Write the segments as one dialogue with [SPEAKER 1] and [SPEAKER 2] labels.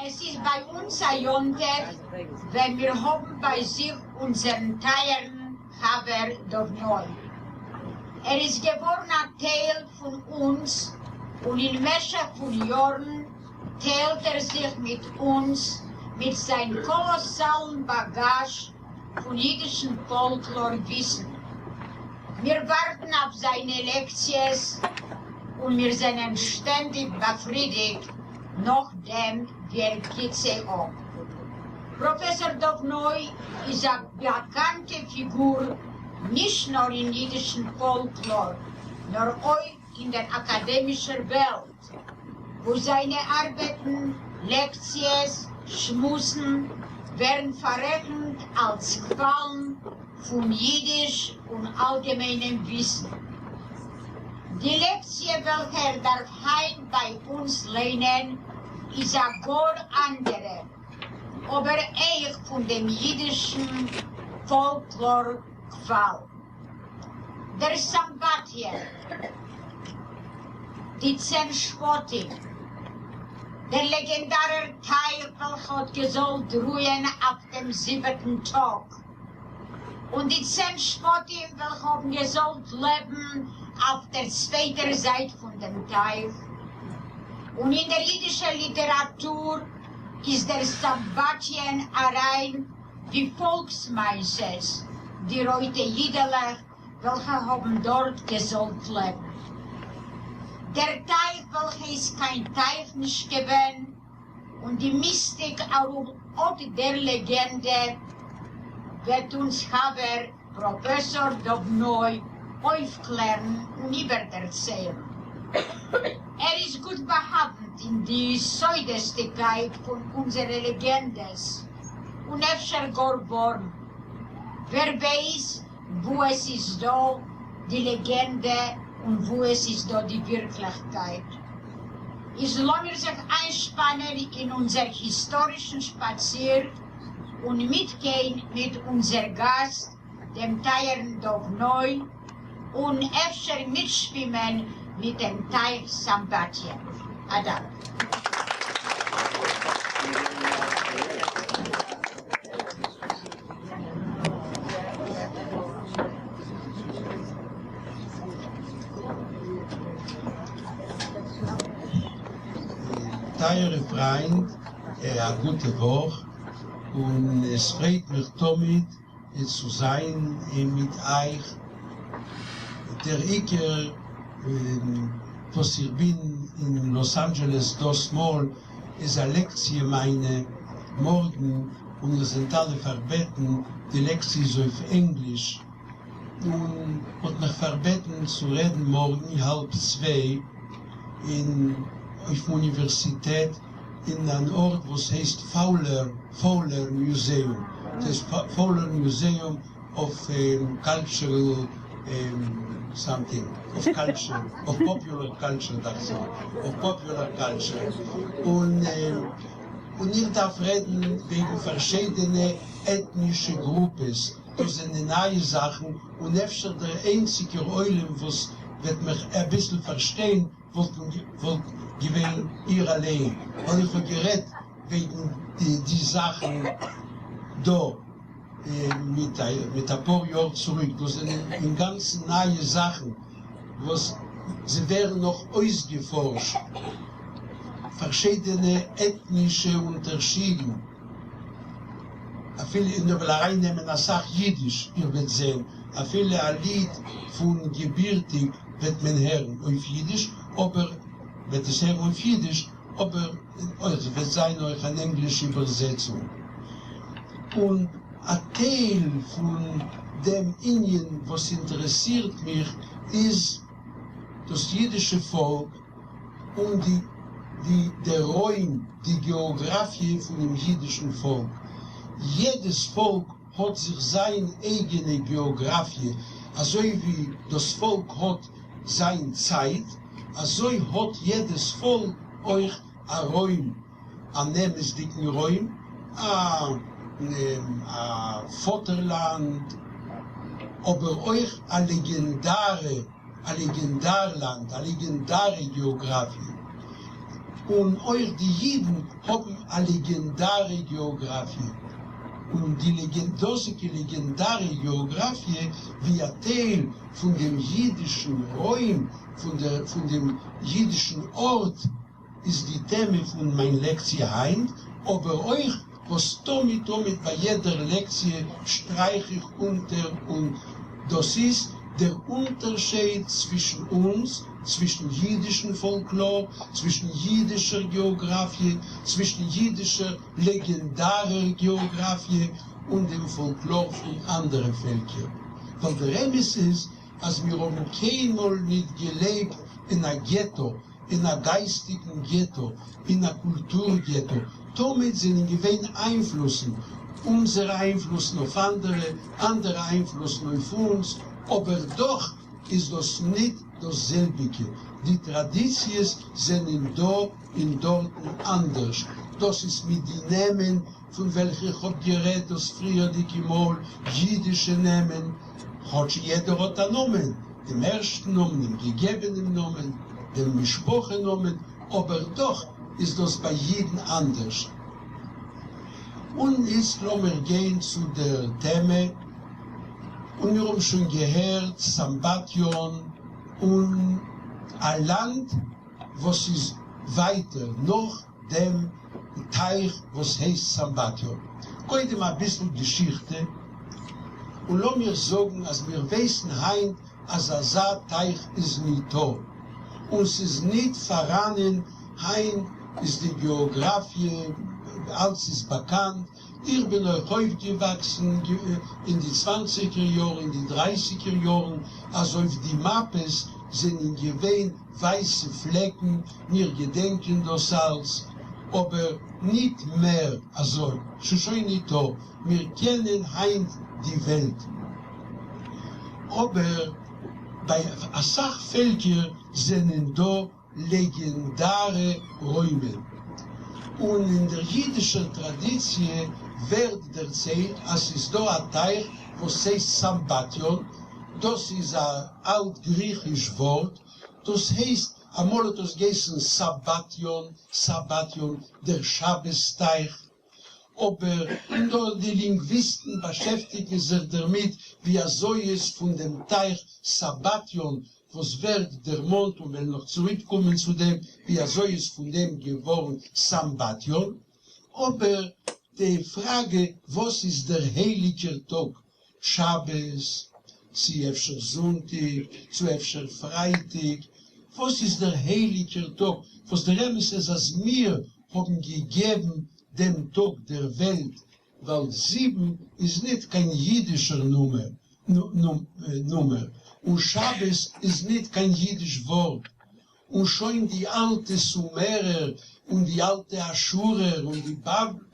[SPEAKER 1] עס איז ביי אונז א יום טוב ווען מיר האבן ביי זיך אונזערן טייערן חבר דוב נוי. ער איז געווארן א טייל פון אונז און אין משך פון יארן טיילט ער זיך מיט אונז מיט זיין קאלאסאלן באגאזש פון אידישן פאלקלאר וויסן. מיר ווארטן אויף זיינע לעקציעס און מיר זענען שטענדיג באפרידיגט נאכדעם ווי ער גיט זיי אפ. פראפעסאר דוב נוי איז א באקאנטע פיגור נישט נאר אין אידישן פאלקלאר נאר אויך אין דער אקאדעמישער וועלט. וואו זיינע ארבעטן, לעקציעס, שמועסן ווערן פאררעכנט אלס קוואלן פון אידיש און אלגעמיינעם וויסן. די לעקציע וועלכע ער דארף היינט ביי אונז ליינען איז א גאר אנדערע, אבער אויך פון דעם אידישן פאלקלאר קוואל. דער סמבטיון, די צען שבטים, דער לעגענדארער טייך וועלכע האט געזאלט רוען אויף דעם זיבעטן טאג, און די צען שבטים וועלכע האבן געזאלט לעבן אויף דער צווייטער זייט פון דעם טייך, און אין דער אידישער ליטעראטור איז דער סמבטיון אריין די פאלקס-מעשה'ס, די רויטע אידעלעך וועלכע האבן דארט געזאלט לעבן. דער טייך וועלכע איז קיין טייך נישט געווען, און די מיסטיק ארום אט דער לעגענדע וועט אונז חבר פראפעסאר דוב נוי אויפקלערן און איבערדערציילן. ער איז גוט באהאוונט אין די סודות'דיגקייט פון אונזערע לעגענדעס, און אפשר גאר ווארן. ווער ווייס וואו עס איז דא די לעגענדע און וואו עס איז דא די ווירקליכקייט. איז לאמיר זיך איינשפאנען אין אונזער היסטארישן שפאציר און מיטגיין מיט אונזער גאסט דעם טייערן דוב נוי, און אפשר מיטשווימען מיט דעם טייך סמבטיון. א דאנק.
[SPEAKER 2] טייערע פריינט, א גוטע וואך, און עס פרייט מיך תמיד צו זיין מיט אייך, דער עיקר וואס איך בין אין לאס אנדזשעלעס דאס מאל איז א לעקציע מיינע מארגן, און איר זענט אלע פארבעטן, די לעקציע איז אויף ענגליש, און מ'האט מיך פארבעטן צו רעדן מארגן האלב צוויי אין אויפן אוניווערסיטעט אין אן ארט וואס הייסט Fowler Fowler Museum, דאס הייסט Fowler Museum of Cultural something, of Culture, of Popular Culture דאכט זיך, of Popular Culture, און און איך דארף רעדן וועגן פארשידענע עטנישע גרופעס, דאס זענען נייע זאכן, און אפשר דער איינציגער עולם וואס וועט מיך אביסל פארשטיין וואלט געווען איר אליין, ווייל איך האב גערעדט וועגן די זאכן דא מיט אפאר יאר צוריק, דאס זענען אינגאנצן נייע זאכן וואס זיי ווערן נאך אויסגעפארשט, פארשידענע עטנישע אונטערשידן, אפילו און איך וועל ארייננעמען אסאך אידיש, איר וועט זען אפילו א ליד פון געבירטיג וועט מען הערן אויף אידיש, אבער וועט עס הערן אויף אידיש, אבער עס וועט זיין אויך אן ענגליש איבערזעצונג. און א טייל פון דעם ענין וואס אינטערעסירט מיך איז דאס אידישע פאלק און די די דער רוים, די געאגראפיע פונעם אידישן פאלק. יעדעס פאלק האט זיך זיין אייגענע געאגראפיע, אזוי ווי דאס פאלק האט זיין צייט, אזוי האט יעדעס פאלק אויך א רוים, אן אמת'דיגן רוים, א פאטערלאנד, אבער אויך א לעגענדארע, א לעגענדאר לאנד, א לעגענדארע געאגראפיע. און אויך די אידן האבן א. א לעגענדארע געאגראפיע, און די דאזיגע לעגענדארע געאגראפיע ווי א טייל פון דעם יידישן רוים, פון דעם יידישן ארט, איז די טעמע פון מיין לעקציע היינט, אבער אויך וואס תמיד תמיד ביי יעדער לעקציע שטרייך איך אונטער און דאס איז דער אונטערשייד צווישן אונז, צווישן יידישן פאלקלאר, צווישן יידישער געאגראפיע, צווישן יידישער לעגענדארער געאגראפיע און דעם פאלקלאר פון אנדערע פעלקער. ווייל דער אמת איז אז מיר האבן קיינמאל ניט געלעבט אין א געטא, אין א גייסטיגן געטא, אין א קולטור געטא, תמיד זענען געווען איינפלוסן, אונזערע איינפלוסן אויף אנדערע, אנדערע איינפלוסן אויף אונז, אבער דאך איז דאס ניט דאס זעלביגע, די טראדיציעס זענען דא און דארטן אנדערש, דאס איז מיט די נעמען פון וועלכע איך האב גערעדט דאס פריערדיגע מאל, יידישע נעמען, כאטש יעדער האט א נאמען, דעם ערשטן נאמען, דעם געגעבענעם נאמען, דעם משפחה נאמען, אבער דאך איז דאס ביי יידן אנדערש. און איצט לאמיר גיין צו דער טעמע, און מיר האבן שוין געהערט סמבטיון און א לאנד וואס איז ווייטער נאך דעם טייך וואס הייסט סמבטיון. קודם אביסל געשיכטע, און לאמיר זאגן אז מיר ווייסן היינט אז אזא טייך איז ניטא, און ס'איז ניט פאראנען, היינט איז די געאגראפיע, אלץ איז באקאנט, איך בין אויך אויפגעוואקסן אין די צוואנציגער יארן, אין די דרייסיגער יארן, אז אויף די מאפעס זענען געווען ווייסע פלעקן, מיר געדענקען דאס אלץ, אבער ניט מער אזוי, ס'שוין ניטא, מיר קענען היינט די וועלט. אבער ביי אסאך פעלקער זענען דא לעגענדארע רוימען, און אין דער יידישער טראדיציע ווערט דערציילט אז ס'איז דא א טייך וואס הייסט סמבטיון, דאס איז א אלט גריכיש ווארט, דאס הייסט אמאל האט דאס געהייסן סבטיון, סבטיון, דער שבת טייך, אבער נאר די לינגוויסטן באשעפטיגן זיך דערמיט ווי אזוי איז פון דעם טייך סבטיון וואס ווערט דערמאנט און וועלן נאך צוריקקומען צו דעם ווי אזוי איז פון דעם געווארן סמבטיון, אבער די פראגע וואס איז דער הייליגער טאג שבת, צו אפשר זונטאג, צו אפשר פרייטאג, וואס איז דער הייליגער טאג, וואס דער אמת איז אז מיר האבן געגעבן דעם טאג דער וועלט, ווייל זיבן איז ניט קיין יידישער נומער, און שבת איז ניט קיין יידיש ווארט, און שוין די אלטע סומערער און די אלטע אשורער און די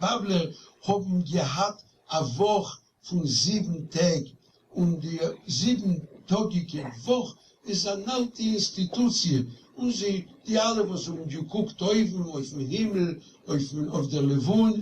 [SPEAKER 2] בבלער האבן געהאט א וואך פון זיבן טעג, און די זיבן טאגיגע וואך איז אן אלטע אינסטיטוציע, און זיי, די אלע וואס האבן געקוקט אויבן אויפן הימל, אויף דער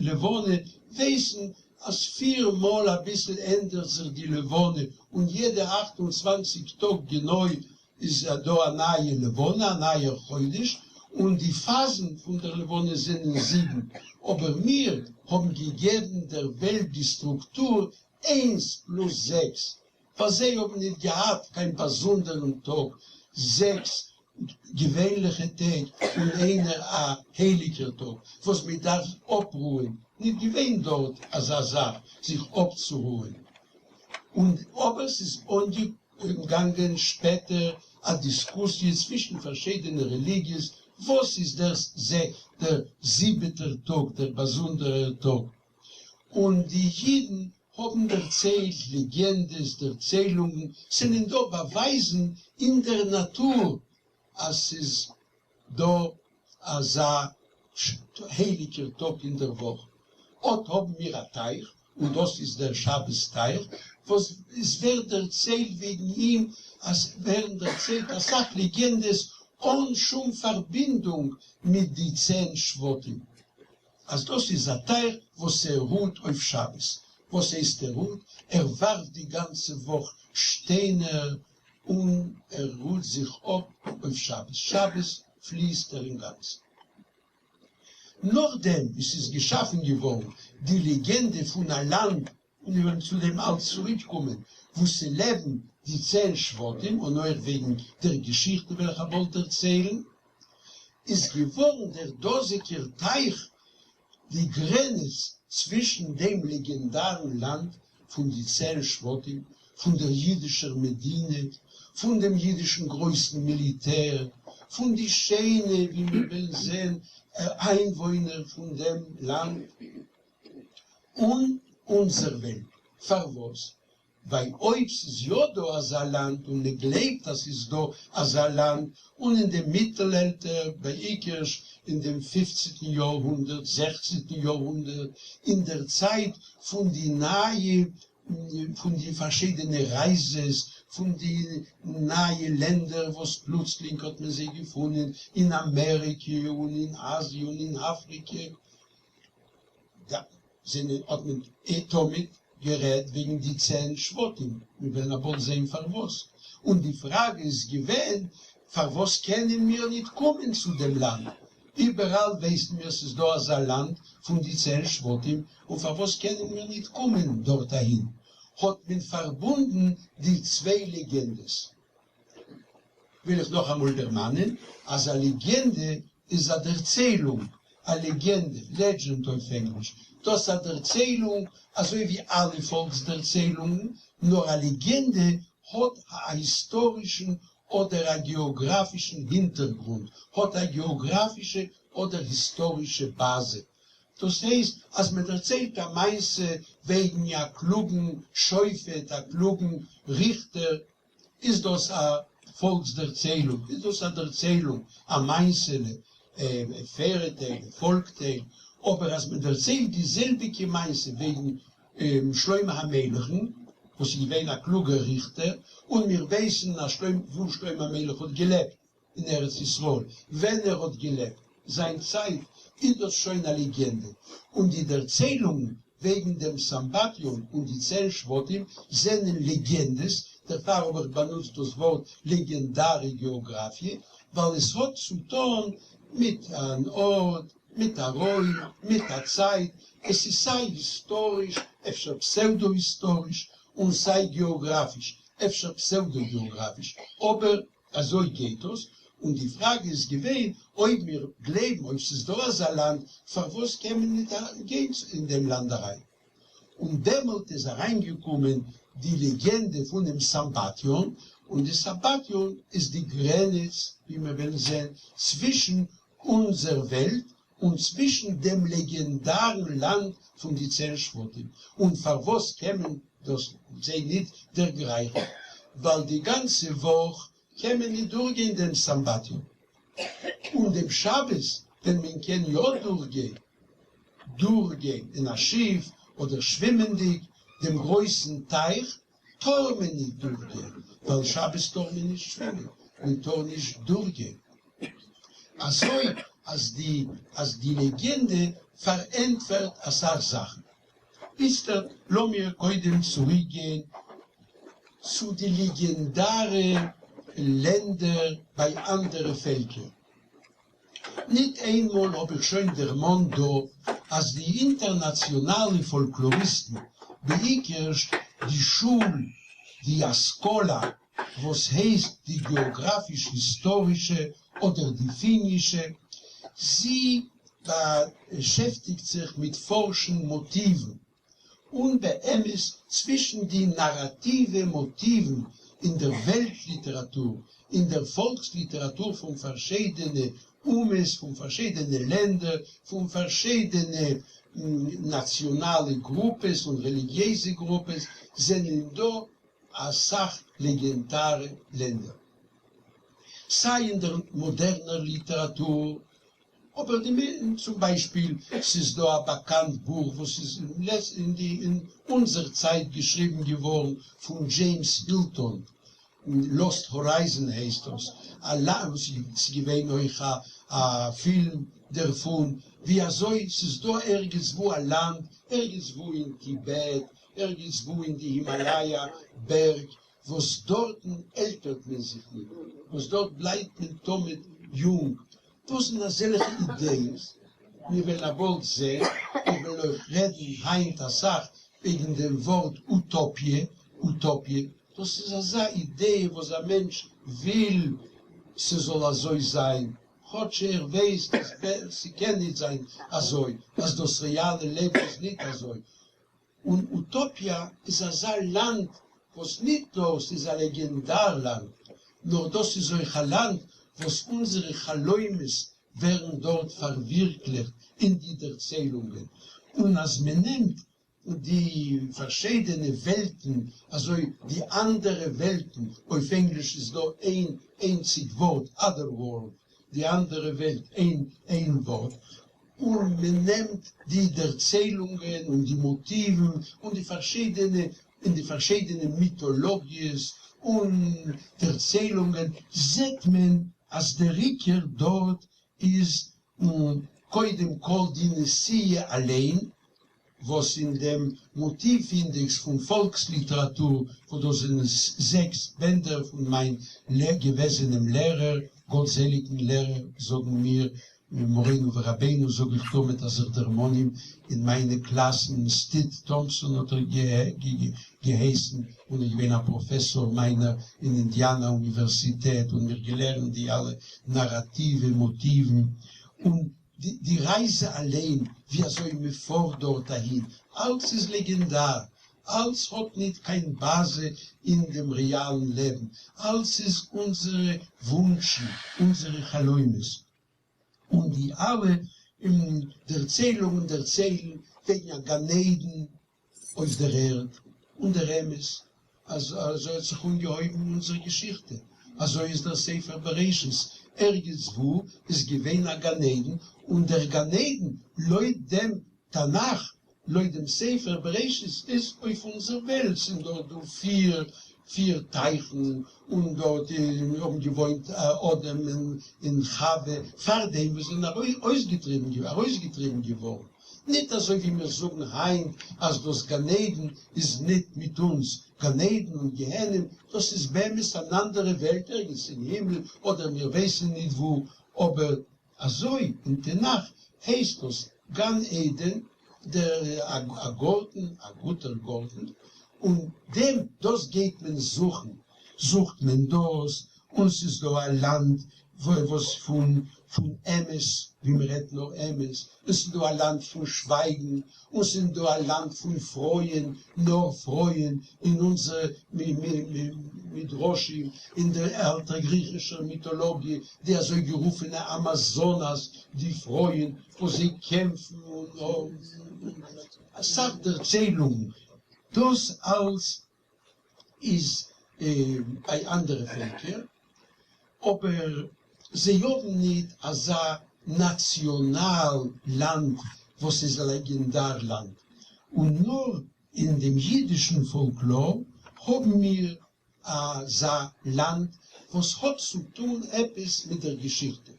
[SPEAKER 2] לבנה, ווייסן אז פיר מאל אביסל ענדערט זיך די לבנה, און יעדע 28 טאג גענוי איז דא א נייע לבנה, א נייער חודש, און די פאזן פון דער לבנה זענען זיבן, אבער מיר האבן געגעבן דער וועלט די סטרוקטור איינס פלוס זעקס, ווייל זיי האבן ניט געהאט קיין באזונדערן טאג, זעקס געווענליכע טעג און איינער א הייליגער טאג וואס מען דארף אפרוען, ניט געווען דארט אזא זאך זיך אפצורוען, און אבער ס'איז אנגעגאנגען שפעטער א דיסקוסיע צווישן פארשידענע רעליגיעס, וואס איז דער דער זיבעטער טאג, דער באזונדערער טאג, און די יידן האבן דערציילט לעגענדעס, דערציילונגען, ס'זענען דא באווייזן אין דער נאטור אז ס'איז דא אזא הייליגער טאג אין דער וואך. אט האבן מיר א טייך, און דאס איז דער שבת טייך, וואס עס ווערט דערציילט וועגן אים, אז ווערן דערציילט אסאך לעגענדעס אן שום פארבינדונג מיט די צען שבטים. אז דאס איז א טייך וואס ער רוהט אויף שבת. וואס הייסט ער רוהט? ער ווארפט די גאנצע וואך שטיינער און ער רוהט זיך אפ אויף שבת. שבת פליסט ער אינגאנצן. נאכדעם ווי ס'איז געשאפן געווארן די לעגענדע פון א לאנד, און מיר וועלן צו דעם אלץ צוריקקומען, וואו ס'לעבן די צען שבטים, און אויך וועגן דער געשיכטע וועל איך באלד דערציילן, איז געווארן דער דאזיגער טייך די גרעניץ צווישן דעם לעגענדארן לאנד פון די צען שבטים, פון דער יידישער מדינה, פון דעם יידישן גרויסן מיליטער, פון די שיינע, ווי מיר וועלן זען, איינוואוינער פון דעם לאנד, און אונזער וועלט. פארוואס? ווייל אויב ס'איז יא דא אזא לאנד, און מ'גלייבט אז ס'איז דא אזא לאנד, און אין דעם מיטלעלטער, בעיקרשט אין דעם פופצנטן יארהונדערט, זעכצנטן יארהונדערט, אין דער צייט פון די נייע, פון די פארשידענע רייזעס, פון די נייע לענדער וואס פלוצלינג האט מען זיי געפונען אין אמעריקע און אין אזיע און אין אפריקע, זענען האט מען תמיד גערעדט וועגן די צען שבטים, מיר וועלן באלד זען פארוואס, און די פראגע איז געווען פארוואס קענען מיר ניט קומען צו דעם לאנד, איבעראל ווייסן מיר ס'איז דא אזא לאנד פון די צען שבטים, און פארוואס קענען מיר ניט קומען דארט אהין, האט מען פארבונדן די צוויי לעגענדעס. וויל איך נאכאמאל דערמאנען אז א לעגענדע איז א דערציילונג, א לעגענדע, legend אויף ענגליש, דאס א דערציילונג אזוי ווי אלע פאלקס דערציילונגן, נאר א לעגענדע האט א היסטארישן אדער א געאגראפישן הינטערגרונד, האט א געאגראפישע אדער היסטארישע באזע. דאס הייסט אז מען דערציילט א מעשה וועגן א קלוגן שופט, א קלוגן ריכטער, איז דאס א פאלקס דערציילונג? איז דאס א דערציילונג, א מעשה'לע, fairy tale, folk tale? אבער אז מען דערציילט די זעלביגע מעשה וועגן שלמה המלך'ן, וואס איז געווען א קלוגער ריכטער, און מיר ווייסן אז וואו שלמה המלך האט געלעבט, אין ארץ ישראל, ווען ער האט געלעבט, זיין צייט, איז דאס שוין א לעגענדע, און די דערציילונגן וועגן דעם סמבטיון און די צען שבטים זענען לעגענדעס, דערפאר האב איך באנוצט דאס ווארט לעגענדארע געאגראפיע, ווייל עס האט צו טון מיט אן ארט, מיט א רוים, מיט א צייט, עס איז סיי היסטאריש, אפשר פסעוודא-היסטאריש, און סיי געאגראפיש, אפשר פסעוודא-געאגראפיש, אבער אזוי גייט דאס, און די פראגע איז געווען אויב מיר גלייבן אויב ס'איז דא אזא לאנד פארוואס קען מען ניט גיין אין דעם לאנד אריין, און דעמאלט איז אריינגעקומען די לעגענדע פונעם סמבטיון, און די סמבטיון איז די גרעניץ ווי מיר וועלן זען צווישן אונזער וועלט און צווישן דעם לעגענדארן לאנד פון די צען שבטים, און פארוואס קען מען דאס זיי ניט דערגרייכן, ווייל די גאנצע וואך קען מען ניט דורכגיין דעם סמבטיון, און דעם שבת ווען מען קען יא דורכגיין, דורכגיין אין א שיף אדער שווימענדיג דעם גרויסן טייך, טאר מען ניט דורכגיין, ווייל שבת טאר מען נישט שווימען, מען טאר נישט דורכגיין. אזוי אז די אז די לעגענדע פארענטפערט אסאך זאכן. איצטערט לאמיר קודם צוריקגיין צו די לעגענדארע לענדער ביי אנדערע פעלקער. ניט איינמאל האב איך שוין דערמאנט דא אז די אינטערנאציאנאלע פאלקלאריסטן, בעיקרשט די שול, די השכלה, וואס הייסט די געאגראפיש-היסטארישע אדער די פינישע, זי באשעפטיגט זיך מיט פארשן מאטיוון, און באמת צווישן די נאראטיווע מאטיוון אין דער וועלט-ליטעראטור, אין דער פאלקס-ליטעראטור פון פארשיידענע אומות, פון פארשיידענע לענדער, פון פארשיידענע נאציאנאלע גרופעס און רעליגיעזע גרופעס, זענען דא א סך לעגענדארע לענדער. סיי אין דער מאדערנער ליטעראטור, אבער די מ צום ביישפיל ס'איז דא א באקאנט בוך וואס איז אין די אין אונזער צייט געשריבן געווארן פון דזשעימס הילטאן, Lost Horizon הייסט דאס, א לאנד, ס'איז געווען אויך א א פילם דערפון, ווי אזוי ס'איז דא ערגעץ וואו א לאנד, ערגעץ וואו אין טיבעט, ערגעץ וואו אין די הימאלאיא בערג, וואס דארטן עלטערט מען זיך ניט, וואס דארט בלייבט מען תמיד יונג, דאס זענען אזעלכע אידעעס. מיר וועלן א באלד זען, איך וועל אויך רעדן היינט אסאך וועגן דעם ווארט אוטאפיע, אוטאפיע, דאס איז אזא אידעע וואס א מענטש וויל ס'זאל אזוי זיין, כאטש ער ווייסט אז ס'קען ניט זיין אזוי, אז דאס רעאלע לעבן איז ניט אזוי. און אוטאפיא איז אזא לאנד וואס ניט נאר ס'איז א לעגענדאר לאנד, נאר דאס איז אויך א לאנד וואס אונזערע חלומות ווערן דארט פארווירקליכט אין די דערציילונגען. און אז מ'נעמט די פארשיידענע וועלטן, אזוי די אנדערע וועלטן, אויף ענגליש איז דא איין איינציג ווארט other world, די אנדערע וועלט, איין איין ווארט, און מען נעמט די דערציילונגען און די מאטיוון און די פארשיידענע און די פארשיידענע מיטאלאגיעס און דערציילונגען, זעט מען אז דער עיקר דארט איז קודם כל די נסיעה אליין, וואס אין דעם מאטיוו-אינדעקס פון פאלקס-ליטעראטור, וואס דאס זענען זעקס בענדער פון מיין געוועזענעם לערער, גאטזעליגן לערער, זאגן מיר, מורינו ורבינו זאג איך תמיד אז איך דערמאן אים אין מיינע קלאסן, סטיט טאמפסאן האט ער געהייסן, און איז געווען א פראפעסאר מיינער אין אינדיאנא אוניווערסיטעט און מיר געלערנט די אלע נאראטיווע מאטיוון, און די רייזע אליין ווי אזוי מען פארט דארט אהין, אלץ איז לעגענדאר, אלץ האט ניט קיין באזע אין דעם רעאלן לעבן, אלץ איז אונזערע וואונטשן, אונזערע חלומות. און די אלע דערציילונגען דערציילן וועגן א גן עדן אויף דער ערד, און דער אמת אז אזוי האט זיך אנגעהויבן אונזער געשיכטע, אזוי איז דער ספר בראשית, ערגעץ וואו איז געווען א גן עדן, און דער גן עדן לויט דעם תנך, לויט דעם ספר בראשית איז אויף אונזער וועלט, ס'זענען דארט דא פיר פיר טייכן, און דארט האבן געוואוינט אדם און חווה פאר דעם וואס זענען ארויסגעטריבן געווארן. ניט אזוי ווי מיר זאגן היינט אז דאס גן עדן איז ניט מיט אונז, גן עדן און גיהנום דאס איז באמת אן אנדערע וועלט ערגעץ אין הימל אדער מיר ווייסן ניט וואו, אבער אזוי אין תנך הייסט דאס גן עדן דער א גארטן, א גוטער גארטן, און דעם דאס גייט מען זוכן, זוכט מען דאס, און ס'איז דא א לאנד וואס פון פון אמת, ווי מ'רעדט נאר אמת, און ס'איז דא א לאנד פון שווייגן, און ס'איז דא א לאנד פון פרויען, נאר פרויען, אין אונזערע מדרשים, אין דער אלטער גריכישער מיטאלאגיע, די אזוי גערופענע אמאזאנאס, די פרויען וואס זיי קעמפן און אסאך דערציילונגן, דאס אלס איז ביי אנדערע פעלקער, אבער זיי האבן ניט אזא נאציאנאל לאנד וואס איז א לעגענדאר לאנד, און נאר אין דעם אידישן פאלקלאר האבן מיר אזא לאנד וואס האט צו טאן עפעס מיט דער געשיכטע.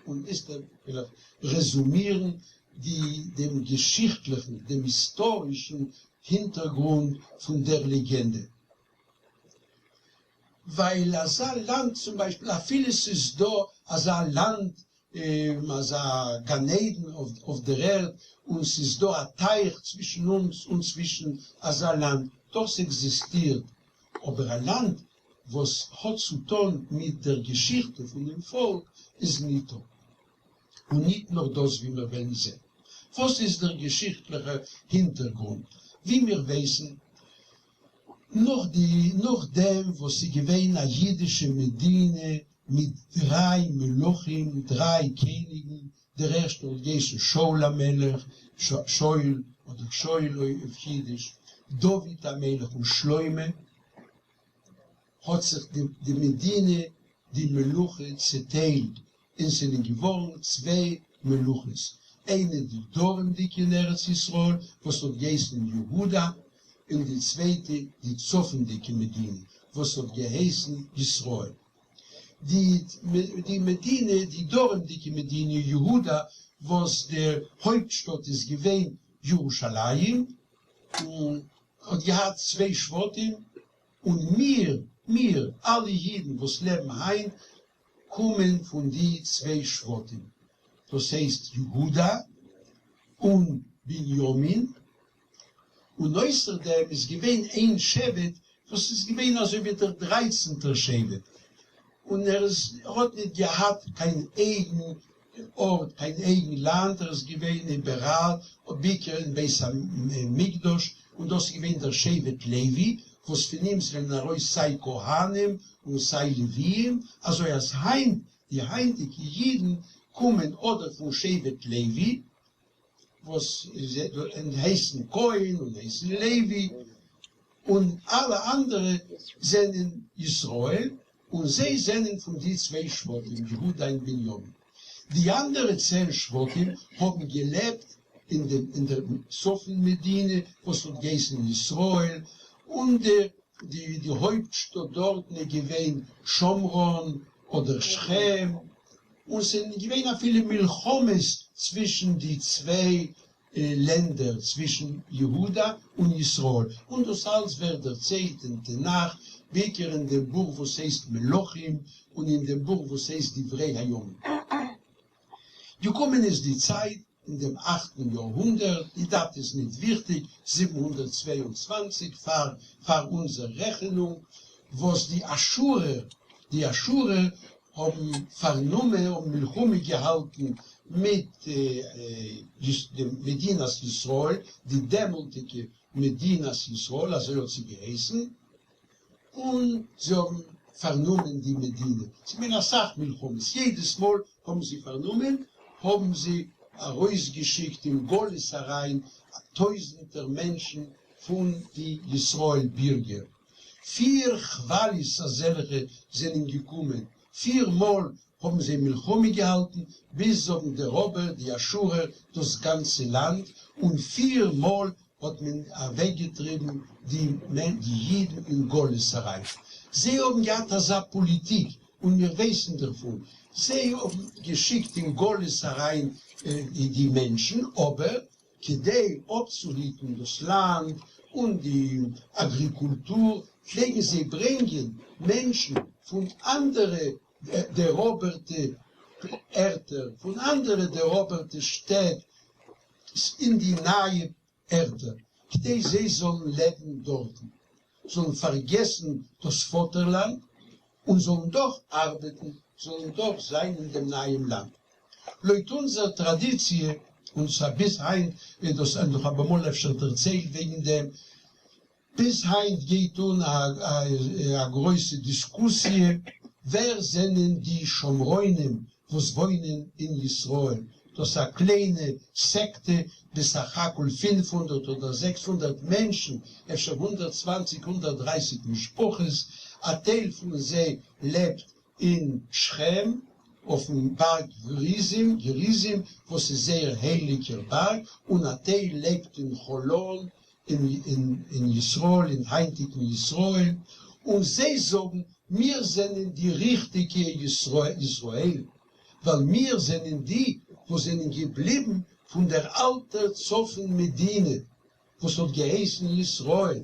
[SPEAKER 2] און איצטער וויל איך רעזומירן די דעם געשיכטליכן, דעם היסטארישן הינטערגרונד פון דער לעגענדע. ווייל אזא לאנד צום ביישפיל, אפילו ס'איז דא אזא לאנד, אזא גן עדן אויף דער ערד, און ס'איז דא א טייך צווישן אונז און צווישן אזא לאנד, דאס עקזיסטירט, אבער א לאנד וואס האט צו טון מיט דער געשיכטע פון דעם פאלק איז ניטא. און ניט נאר דאס ווי מיר וועלן זען. וואס איז דער געשיכטליכער הינטערגרונט? ווי מיר ווייסן, נאך די נאך דעם וואס ס'איז געווען א אידישע מדינה מיט דריי מלכים, דריי קעניגן, דער ערשטער האט געהייסן שאול המלך, שאול אדער שאול אויף אידיש, דוד המלך און שלמה, האט זיך די מדינה, די מלוכה צעטיילט און ס'זענען געווארן צוויי מלוכות, איינע די דרומדיקע אין ארץ ישראל וואס האט געהייסן יהודה, און די צווייטע די צפונדיקע מדינה וואס האט געהייסן ישראל. די מדינה, די דרומדיקע מדינה יהודה וואס די הויפטשטאט איז געווען ירושלים, האט געהאט צוויי שבטים, און מיר, מיר, אלע אידן וואס לעבן היינט, קומען פון די צוויי שבטים, דאס הייסט יהודה. און בנימין, און אויסער דעם איז געווען איין שבט וואס איז געווען אזוי ווי דער דרייצנטער שבט, און ער איז ער האט ניט געהאט קיין אייגן ארט, קיין אייגן לאנד, ער איז געווען איבעראל, בעיקר אין בית המקדש, און דאס איז געווען דער שבט לוי, וואס פון אים זענען ארויס סיי כהנים און סיי לוויים, אזוי אז היינט די היינטיגע אידן קומען אדער פון שבט לוי, וואס הייסן כהן און הייסן לוי, און אלע אנדערע זענען ישראל, און זיי זענען פון די צוויי שבטים יהודה און בנימין. די אנדערע צען שבטים האבן געלעבט אין דער צפון מדינה וואס האט געהייסן ישראל, און די הויפט שטאט דארטן איז געווען שומרון אדער שכם, און ס'זענען געווען אפילו מלחמות צווישן די צוויי לענדער, צווישן יהודה און ישראל, און דאס אלץ ווערט דערציילט אין תנך, בעיקר אין דעם בוך וואס הייסט מלכים, און אין דעם בוך וואס הייסט דברי הימים. געקומען איז די צייט אין דעם אכטן יארהונדערט, די דאטע איז ניט וויכטיג, 722 פאר פאר אונזער רעכענונג, וואס די אשורער, די אשורער האבן פארנומען, האבן מלחמה געהאלטן מיט מדינת ישראל, די דעמאלטיגע מדינת ישראל, אזוי האט זי געהייסן, און זיי האבן פארנומען די מדינה, ס'איז געווען אסאך מלחמות, יעדעס מאל האבן זיי פארנומען, האבן זיי ארויסגעשיקט אין גלות אריין טויזנטער מענטשן פון די ישראל בירגער, פיר כוואליעס אזעלכע זענען געקומען, פיר מאל האבן זיי מלחמה געהאלטן ביז זיי האבן דעראבערט די אשורער דאס גאנצע לאנד, און פיר מאל האט מען אוועקגעטריבן די אידן אין גלות אריין. זיי האבן געהאט אזא פאליטיק און מיר ווייסן דערפון, זיי האבן געשיקט אין גלות אריין די מענטשן, אבער כדי אפצוהיטן דאס לאנד און די אגריקולטור פלעגן זיי ברענגען מענטשן פון אנדערע דעראבערטע ערטער, פון אנדערע דעראבערטע שטעט אין די נייע ערטער, כדי זיי זאלן לעבן דארטן, זאלן פארגעסן דאס פאטערלאנד און זאלן דאך ארבעטן, זאלן דאך זיין אין דעם נייעם לאנד. לויט אונזער טראדיציע, און ס'איז ביז היינט איז דאס, און איך האב אמאל אפשר דערציילט וועגן דעם, ביז היינט גייט אן א גרויסע דיסקוסיע ווער זענען די שומרונים וואס וואוינען אין ישראל, דאס איז א קליינע סעקטע, בסך הכל 500 אדער 600 מענטשן, אפשר 120 130 משפחות, א טייל פון זיי לעבט אין שכם אויפן בארג גריזים, גריזים, וואס איז זייער הייליגער בארג, און א טייל לעבט אין חולון אין ישראל, אין היינטיגן ישראל, און זיי זאגן מיר זענען די ריכטיגע ישראל, ווייל מיר זענען די וואס זענען געבליבן פון דער אלטער צפון מדינה וואס האט געהייסן ישראל.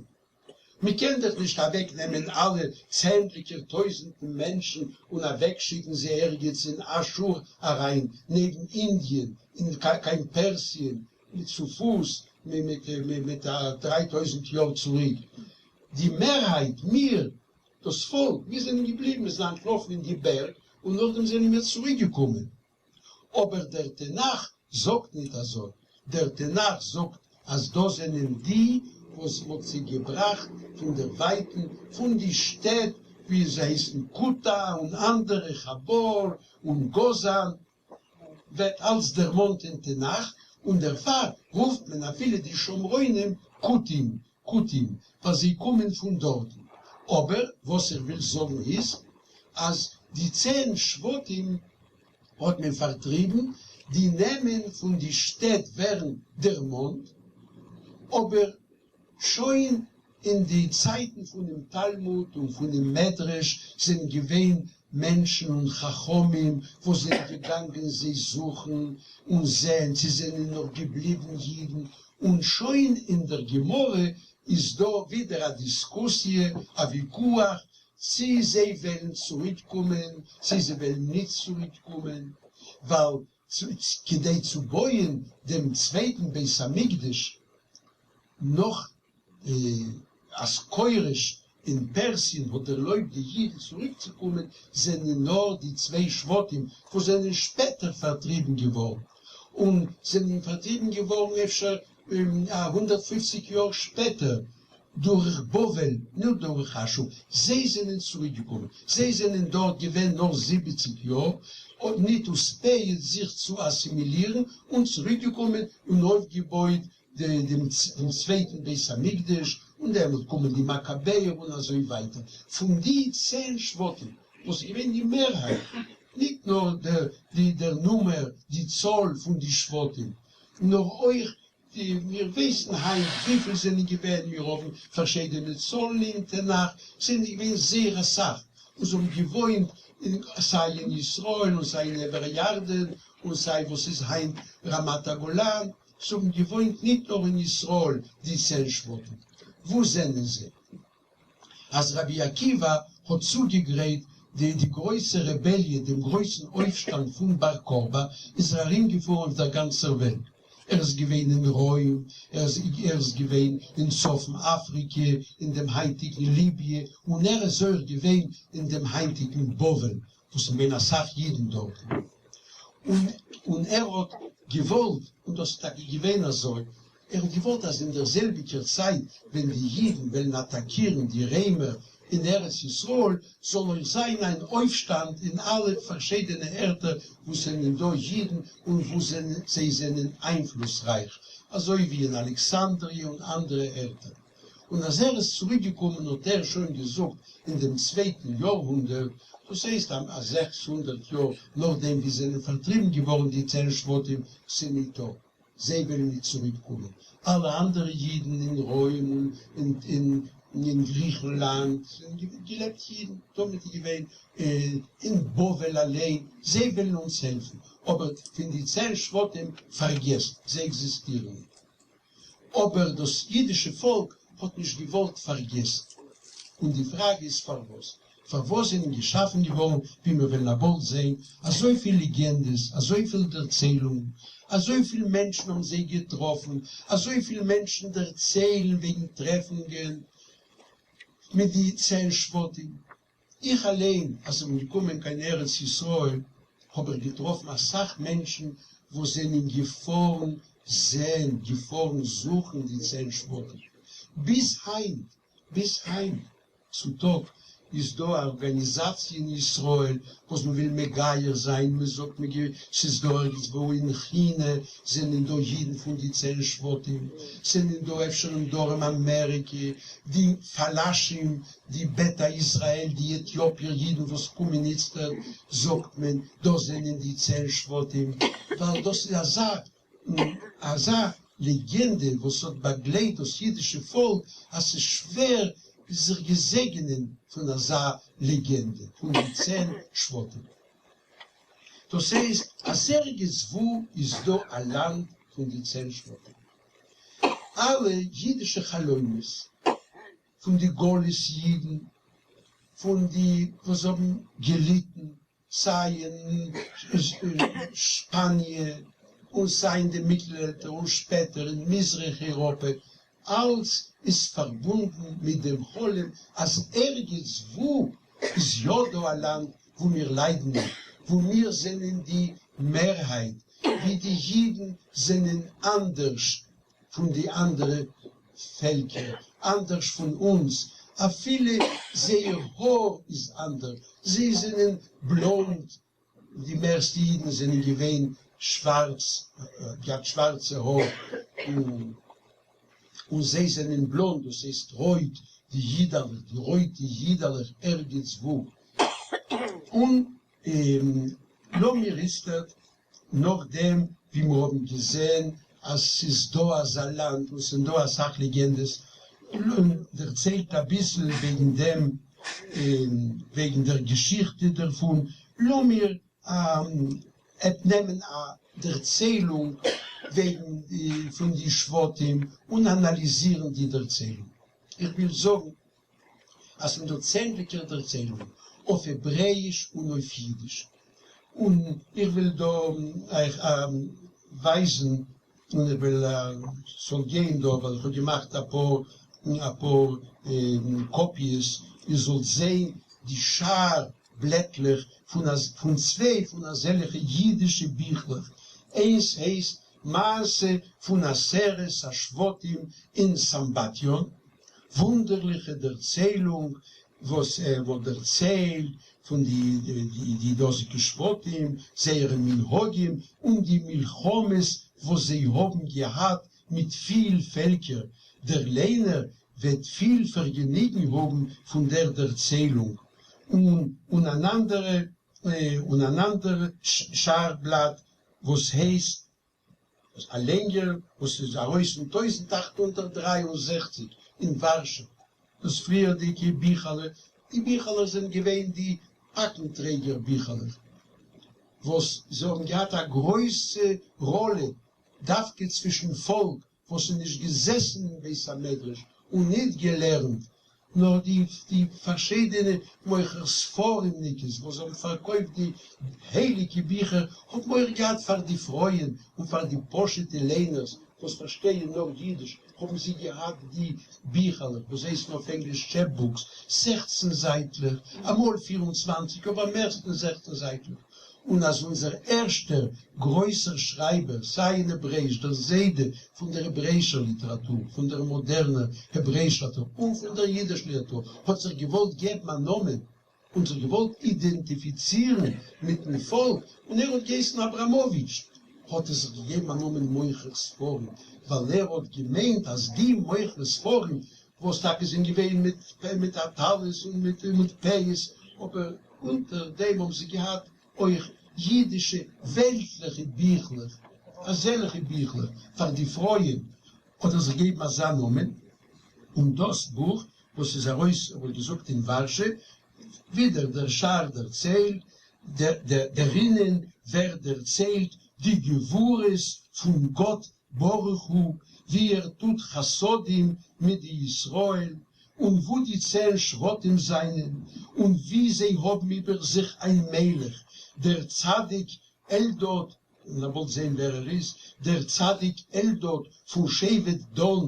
[SPEAKER 2] מען קען דאך נישט אוועקנעמען אלע צענדליגער טויזנטן מענטשן און אוועקשיקן זיי ערגעץ אין אשור אריין, נעבן אינדיען, אין קיין פערסיען, צופוס מיט א 3000 יאר צוריק. די מערהייט, מיר, דאס פאלק, מיר זענען געבליבן, מיר זענען אנטלאפן אין די בערג און נאכדעם זענען מיר צוריקגעקומען. אבער דער תנך זאגט ניט אזוי, דער תנך זאגט אז דאס זענען די וואס מ'האט זיי געבראכט פון דער ווייטן, פון די שטעט ווי זיי הייסן כותה און אנדערע, חבור און גוזן, ווערט אלץ דערמאנט אין תנך, און דערפאר רופט מען אפילו די שומרונים כותים, כותים, ווייל זיי קומען פון דארטן. אבער וואס איך וויל זאגן איז, אז די צען שבטים האט מען פארטריבן, די נעמען פון די שטעט ווערן דערמאנט, אבער שוין אין די צייטן פונעם תלמוד און פונעם מדרש זענען געווען מענטשן און חכמים וואס זענען געגאנגען זיי זוכן און זען צי זענען נאך געבליבן אידן, און שוין אין דער גמרא איז דא ווידער א דיסקוסיע, א ויכוח, צי זיי וועלן צוריקקומען, צי זיי וועלן ניט צוריקקומען, ווייל. כדי צו בויען דעם צווייטן בית המקדש נאך אז כורש אין פערסיען האט דערלויבט די אידן צוריקצוקומען, זענען נאר די צוויי שבטים וואס זענען שפעטער פארטריבן געווארן, און זענען פארטריבן געווארן אפשר א 150 יאר שפעטער דורך בבל, ניט דורך אשור, זיי זענען צוריקגעקומען, זיי זענען דארט געווען נאר 70 יאר, און ניט אוספייעט זיך צו אסימילירן, און צוריקגעקומען און אויפגעבויט דעם צווייטן בית המקדש, און דעמאלט קומען די מאקאבעער און אזוי ווייטער. פון די צען שבטים וואס איז געווען די מערהייט, ניט נאר דער נומער, די צאל פון די שבטים, נאר אויך די, מיר ווייסן היינט וויפיל זענען געווען, מיר האבן פארשיידענע צאלן אין תנך, זענען געווען זייער אסאך, און זיי האבן געוואוינט סיי אין ישראל און סיי אין עבר הירדן און סיי וואס איז היינט רמת הגולן, זיי האבן געוואוינט ניט נאר אין ישראל די צען שבטים. וואו זענען זיי? אז רבי עקיבא האט צוגעגרייט די די גרויסע רעבעליע, דעם גרויסן אויפשטאנד פון בר כוכבא, איז ער ארומגעפארן אויף דער גאנצער וועלט. ער איז געווען אין רוים, ער איז געווען אין צפון אפריקע, אין דעם היינטיגן ליביע, און ער איז אויך געווען אין דעם היינטיגן בבל, וואס איז געווען אסאך אידן דארטן, און און ער האט געוואלט, און דאס איז טאקע געווען אזוי, ער האט געוואלט אז אין דער זעלביגער צייט ווען די אידן וועלן אטאקירן די רעמער אין ארץ ישראל, זאל אויך זיין אן אויפשטאנד אין אלע פארשיידענע ערטער וואו ס'זענען דא אידן און וואו זיי זענען איינפלוסרייך, אזוי ווי אין אלעקסאנדריע און אנדערע ערטער. און אז ער איז צוריק געקומען האט ער שוין געזאגט אין דעם צווייטן יארהונדערט, דאס הייסט א 600 יאר נאכדעם ווי זענען פארטריבן געווארן די צען שבטים, ס'ניטא, זיי וועלן ניט צוריק קומען, אלע אנדערע אידן אין רוים און אין גריכנלאנד זענען געלעבט אידן, תמיד איז געווען אין בבל אליין, זיי וועלן אונז העלפן, אבער פון די צען שבטים פארגעסט, זיי עקזיסטירן ניט. אבער דאס אידישע פאלק האט נישט געוואלט פארגעסן. און די פראגע איז פארוואס? פארוואס זענען געשאפן געווארן, ווי מיר וועלן באלד זען, אזויפיל לעגענדעס, אזויפיל דערציילונגען, אזויפיל מענטשן האבן זיי געטראפן, אזויפיל מענטשן דערציילן וועגן טרעפונגען מיט די צען שבטים? איך אליין אז איך בין געקומען קיין ארץ ישראל האב איך געטראפן אסאך מענטשן וואס זענען געפארן זען, געפארן זוכן די צען שבטים. ביז היינט, ביז היינט צו טאג איז דא א ארגאניזאציע אין ישראל וואס מען וויל מגייר זיין, מען זאגט מיר ס'איז דא ערגעץ וואו אין כינע זענען דא אידן פון די צען שבטים, זענען דא אפשר אין דרום אמעריקע די פלאשים, די ביתא ישראל, די עטיאפיער אידן וואס קומען איצטערט, זאגט מען, דאס זענען די צען שבטים, ווייל דאס איז אזא אזא לעגענדע וואס האט באגלייט דאס אידישע פאלק, אז ס'איז שווער זיך געזעגענען פון אזא לעגענדע פון די צען שבטים. דאס הייסט אז ערגעץ וואו איז דא א לאנד פון די צען שבטים. אלע אידישע חלומות פון די גלות אידן, פון די וואס האבן געליטן סיי אין שפאניע און סיי אין די מיטלעלטער און שפעטער אין מזרח אירופע, אלץ איז פארבונדן מיט דעם חלום אז ערגעץ וואו איז יא דא א לאנד וואו מיר ליידן ניט, וואו מיר זענען די מערהייט, ווי די אידן זענען אנדערש פון די אנדערע פעלקער, אנדערש פון אונז, אפילו זייער האר איז אנדערש, זיי זענען בלאנד, די מערסטע אידן זענען געווען שווארץ, געהאט שווארצע האר, און זיי זענען בלאנד, דאס הייסט רויט, די אידעלעך, די רויטע אידעלעך ערגעץ וואו. און לאמיר איצטערט נאכדעם ווי מיר האבן געזען אז ס'איז דא אזא לאנד און ס'זענען דא אסאך לעגענדעס, דערציילט אביסל וועגן דעם, וועגן דער געשיכטע דערפון, לאמיר נעמען א דערציילונג וועגן פון די שבטים און אנאליזירן די דערציילונג. איך וויל זאגן אז ס'זענען דא צענדליגער דערציילונגען אויף העברעאיש און אויף אידיש. און איך וויל דא אייך ווייזן, און איך וויל ס'זאל גיין דא, ווייל איך האב געמאכט אפאר אפאר קאפיעס, איר זאלט זען די שער בלעטלעך פון פון צוויי פון אזעלכע אידישע ביכלעך, איינס הייסט מעשה פון עשרת השבטים אין סמבטיון, וואונדערליכע דערציילונג וואס ער וואלט דערציילט פון די די דאזיגע שבטים, זייערע מנהגים און די מלחמות וואס זיי האבן געהאט מיט פיל פעלקער, דער ליינער וועט פיל פארגעניגן האבן פון דער דערציילונג. און און אן אנדערע און אן אנדער שער בלאט וואס הייסט א לענגער וואס איז ארויס אין 1863 אין ווארשע. דאס פריערדיגע ביכעלע, די ביכעלעך זענען געווען די פאקן-טרעגער ביכעלעך, וואס זיי האבן געהאט א גרויסע ראלע דווקא צווישן פאלק וואס איז נישט געזעסן אין בית המדרש און ניט געלערנט, נאר די די פארשיידענע מוכר ספרים'ניקעס וואס האבן פארקויפט די הייליגע ביכער האבן מורא געהאט פאר די פרויען און פאר די פשוטע ליינערס וואס פארשטייען נאר אידיש, האבן זיי געהאט די ביכעלעך וואס הייסן אויף ענגליש טשעפ-בוקס, 16 זייטלעך, אמאל 24, אבער מערסטנס 16 זייטלעך. און אז אונזער ערשטער גרויסער שרייבער, סיי אין העברעיש, דער זיידע פון דער העברעישער ליטעראטור, פון דער מאדערנער העברעישער ליטעראטור און פון דער יידיש ליטעראטור, האט זיך געוואלט געבן א נאמען און זיך געוואלט אידענטיפיצירן מיטן פאלק, און ער האט געהייסן אבראמאוויטש, האט ער זיך געגעבן א נאמען מוכר ספרים, ווייל ער האט געמיינט אז די מוכרי ספרים, וואס טאקע זענען געווען מיט מיט א טלית און מיט מיט פאות, אבער אונטער דעם האבן זיי געהאט אויך אידישע וועלטליכע ביכלעך, אזעלכע ביכלעך פאר די פרויען, האט ער זיך געגעבן אזא נאמען, און דאס בוך וואס איז ארויס, האב איך געזאגט, אין ווארשע, ווידער דער שער דערציילט, דערינען ווערט דערציילט די גבורות פון גאט ברוך הוא, ווי ער טוט חסדים מיט די ישראל, און וואו די 10 שבטים זענען, און ווי זיי האבן איבער זיך איין מלך, דער צדיק אלדד, און ער וואלט זען ווער ער איז, דער צדיק אלדד פון שבט דן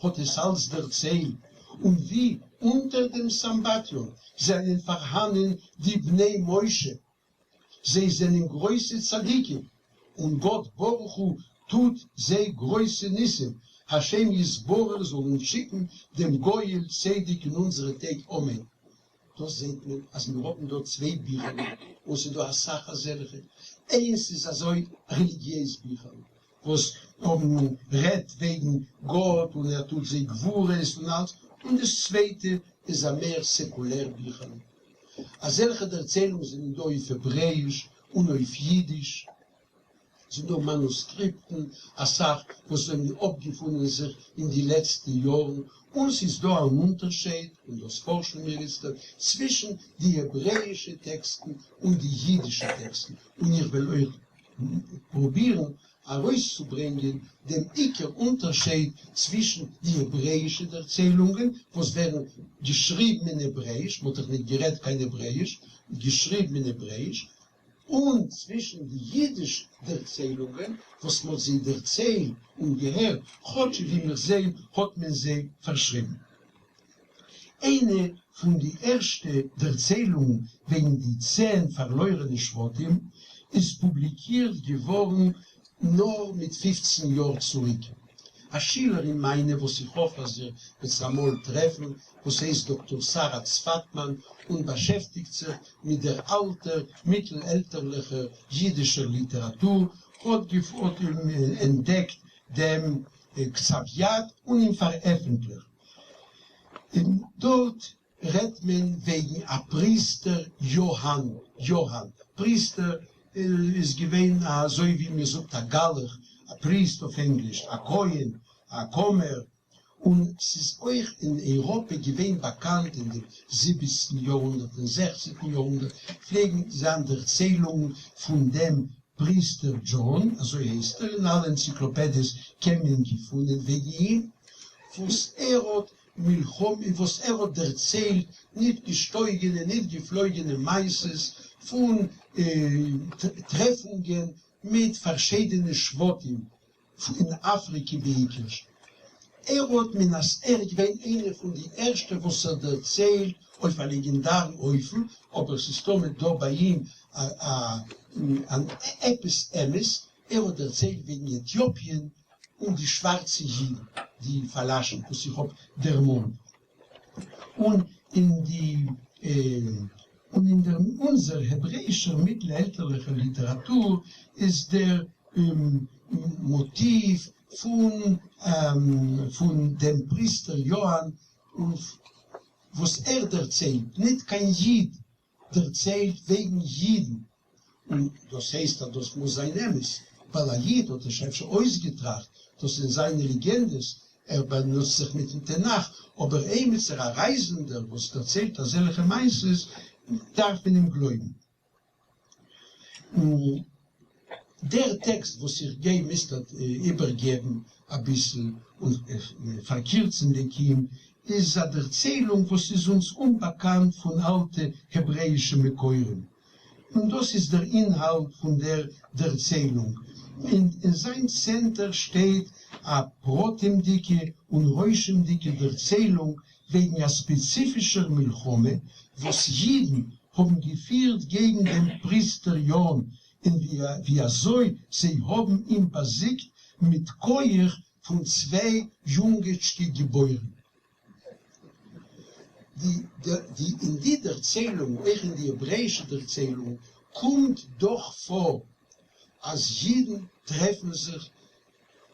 [SPEAKER 2] האט עס אלץ דערציילט, און ווי אונטער דעם סמבטיון זענען פארהאנען די בני משה, זיי זענען גרויסע צדיקים, און גאט ברוך הוא טוט זיי גרויסע ניסים, השם יתברך זאל אונז שיקן דעם גואל צדק אין אונזערע טעג, אמן. דאס זעט מען אז מיר האבן דא צוויי ביכער, און ס'איז דא אסאך אזעלכע, איינס איז אזוי רעליגיעז ביכער וואס האבן רעדט וועגן גאט און ער טוט זיי גבורות און אלץ, און דאס צווייטע איז א מער סעקולער ביכעלע. אזעלכע דערציילונגען זענען דא אויף העברעאיש און אויף אידיש. ס'איז דא מאנוסקריפטן אסאך וואס זענען אפגעפונען זיך אין די לעצטע יארן, און ס'איז דא אן אונטערשייד, און דאס פארשן מיר איצטערט, צווישן די העברעאישע טעקסטן און די אידישע טעקסטן, און איך וועל אויך פרובירן ארויסצוברענגען דעם עיקר אונטערשייד צווישן די העברעאישע דערציילונגען וואס ווערן געשריבן אין העברעאיש, מ'האט דאך ניט גערעדט קיין העברעאיש, געשריבן אין העברעאיש, און צווישן די יידיש דערציילונגען וואס מ'האט זיי דערציילט און געהערט, כאטש ווי מיר זעען האט מען זיי פארשריבן. איינע פון די ערשטע דערציילונגען וועגן די 10 פארלוירענע שבטים איז פובליקירט געווארן נאר מיט 15 יאר צוריק. א שילערין מיינע וואס איך האף אז איר וועט זי אמאל טרעפן, וואס הייסט דאקטאר שרה צפתמן און באשעפטיגט זיך מיט דער אלטער מיטלעלטערליכער יידישער ליטעראטור, האט אנטדעקט דעם כתב יד און אים פארעפנטליכט. און דארט רעדט מען וועגן א פריסטער יאהאן, יאהאן פריסטער איז געווען אזוי ווי מען זאגט א גלח, א priest אויף ענגליש, א כהן, א כומר, און ס'איז אויך אין אייראפע געווען באקאנט אין דעם 17טן יארהונדערט און 16טן יארהונדערט פלעגן זיין דערציילונגען פון דעם פריסטער דזשאן, אזוי הייסט ער, אין אלע ענציקלאפעדיעס קען מען געפונען וועגן אים, וואס ער האט מלחמה וואס ער האט דערציילט ניט געשטויגענע ניט געפלויגענע מעשות פון טרעפונגען מיט פארשיידענע שבטים אין אפריקע בעיקר. ער האט מן הס ער איז געווען איינער פון די ערשטע וואס האט דערציילט אויף א לעגענדארן אופן, אבער ס'איז תמיד דא ביי אים אן עפעס אמת, ער האט דערציילט וועגן עטיאפיען און די שווארצע אידן, די פאלאשן וואס איך האב דערמאנט, און אין די און אין דער אונזער העברעאישער מיטלעלטערליכער ליטעראטור איז דער מאטיוו פון פון דעם פריסטער יאהאן און וואס ער דערציילט, ניט קיין איד דערציילט וועגן אידן, און דאס הייסט אז דאס מוז זיין אמת, ווייל א איד האט עס אפשר אויסגעטראכט, דאס זענען זיינע לעגענדעס, ער באנוצט זיך מיטן תנך, אבער עימיצער א רייזענדער וואס דערציילט אזעלכע מעשות דארף מען אים גלויבן. דער טעקסט וואס איך גיי איצטערט איבערגעבן אביסל און פארקירצנדיג אים, איז א דערציילונג וואס איז אונז אומבאקאנט פון אלטע העברעאישע מקורים, און דאס איז דער אינהאלט פון דער דערציילונג. אין זיין צענטער שטייט א פרטימדיקע און רושמדיקע דערציילונג וועגן א ספעציפישער מלחמה וואס יידן האבן געפירט געגן דעם פריסטער יאהן און ווי אזוי זיי האבן אים באזיגט מיט כח פון צוויי יונגעטשקע גיבורים. די אין די דערציילונג, אויך אין די העברעאישע דערציילונג, קומט דאך פאר אז יידן טרעפן זיך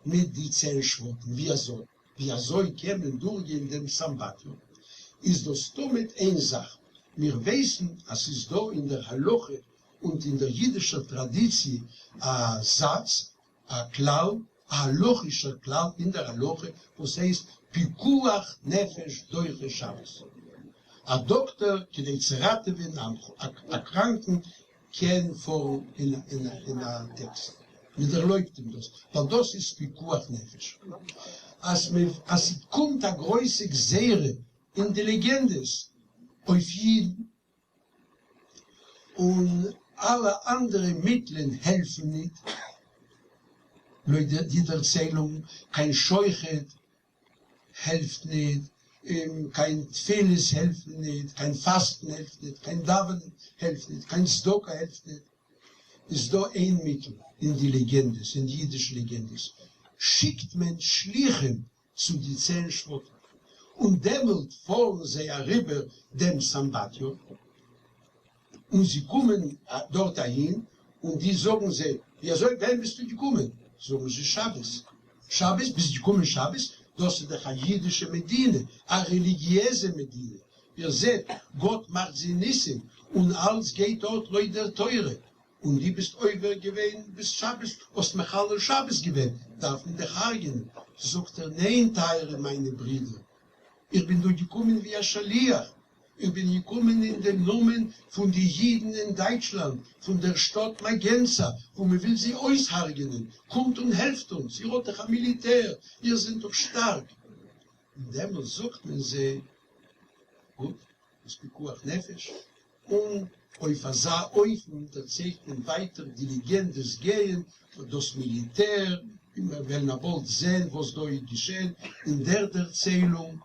[SPEAKER 2] מיט די צען שבטים. ווי אזוי? ווי אזוי קען מען דורכגיין דעם סמבטיון? איז דאס תמיד איין זאך, מיר ווייסן אז ס'איז דא אין דער הלכה און אין דער יידישער טראדיציע א זאץ, א כלל, א הלכישער כלל אין דער הלכה וואס הייסט פיקוח נפש דוחה שבת. א דאקטער כדי צו ראטעווען א קראנקן קען פארן אין א טעקסי, מען דערלויבט אים דאס, ווייל דאס איז פיקוח נפש. אז ס'קומט א גרויסע גזירה אין די לעגענדעס אויף אידן, און אלע אנדערע מיטלען העלפן ניט, לויט די דערציילונג, קיין שוחד העלפט ניט, קיין תפילות העלפן ניט, קיין פאסטן העלפט ניט, קיין דאווענען העלפט ניט, קיין צדקה העלפט ניט, איז דא איין מיטל אין די לעגענדעס, אין די אידישע לעגענדעס, שיקט מען שליחים צו די צען שבטים, און דעמאלט פארן זיי אריבער דעם סמבטיון, און זיי קומען דארט אהין, און די זאגן זיי, ווי אזוי ווען ביסטו געקומען? זאגן זיי, שבת. שבת? ביסט געקומען שבת? דאס איז דאך א אידישע מדינה, א רעליגיעזע מדינה, איר זעט, גאט מאכט זיי ניסים, און אלץ גייט דארט לויט דער תורה, און די ביסט עובר געווען ביז שבת, האסט מחלל שבת געווען, דארף מען דיך הרג'נען. זאגט ער, ניין טייערע מיינע ברידער, איך בין דא געקומען ווי א שליח, איך בין געקומען אין דעם נאמען פון די אידן אין דייטשלאנד, פון דער שטאט מאגענצא, וואו מען וויל זיי אויסהרג'נען, קומט און העלפט אונז, איר האט דאך א מיליטער, איר זענט דאך שטארק. און דעמאלס זאגט מען זיי, גוט, איז פיקוח נפש, און אויף אזא אופן דערציילט מען ווייטער די לעגענדעס גייען דאס מיליטער, און מיר וועלן באלד זען וואס דא איז געשען אין דער דערציילונג,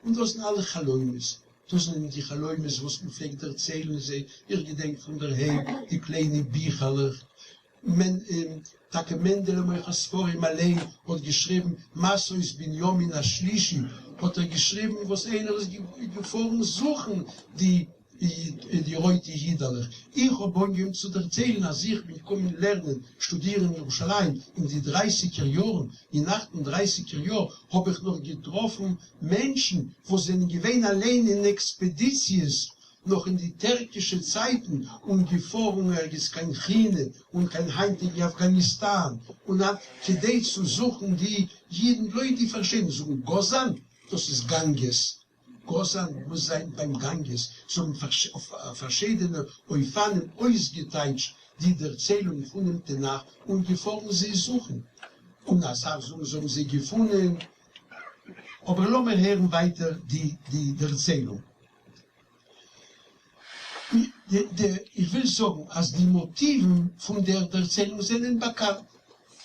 [SPEAKER 2] און דאס זענען אלע חלומות, דאס זענען די חלומות וואס מען פלעגט דערציילן זיי, איך געדענק פון דער היים די קליינע ביכעלעך, מען, טאקע מענדעלע מוכר ספרים אליין האט געשריבן מסעות בנימין השלישי, האט ער געשריבן וואס איינער איז געפארן זוכן די די רויטע אידעלעך, איך האב אנגעהויבן צו דערציילן אז איך בין געקומען לערנען שטודירן אין ירושלים אין די דרייסיגער יארן, אין אכט און דרייסיגער יאר האב איך נאך געטראפן מענטשן וואס זענען געווען אליין אין עקספעדיציעס נאך אין די טערקישע צייטן און געפארן ערגעץ קיין כינע און קיין היינטיגן אפגאניסטאן און אט כדי צו זוכן די אידן לויט די פארשידענע זאגן גאזאן דאס איז גאנגעס גאזאן מוז זיין ביים גאנגעס זיי האבן אויף פארשידענע אופנים אויסגעטייטשט די דערציילונג פונעם תנך און געפארן זיי זוכן און אסאך זאגן זיי האבן זיי געפונען. אבער לאמיר הערן ווייטער די די דערציילונג. איך וויל זאגן אז די מאטיוון פון דער דערציילונג זענען באקאנט.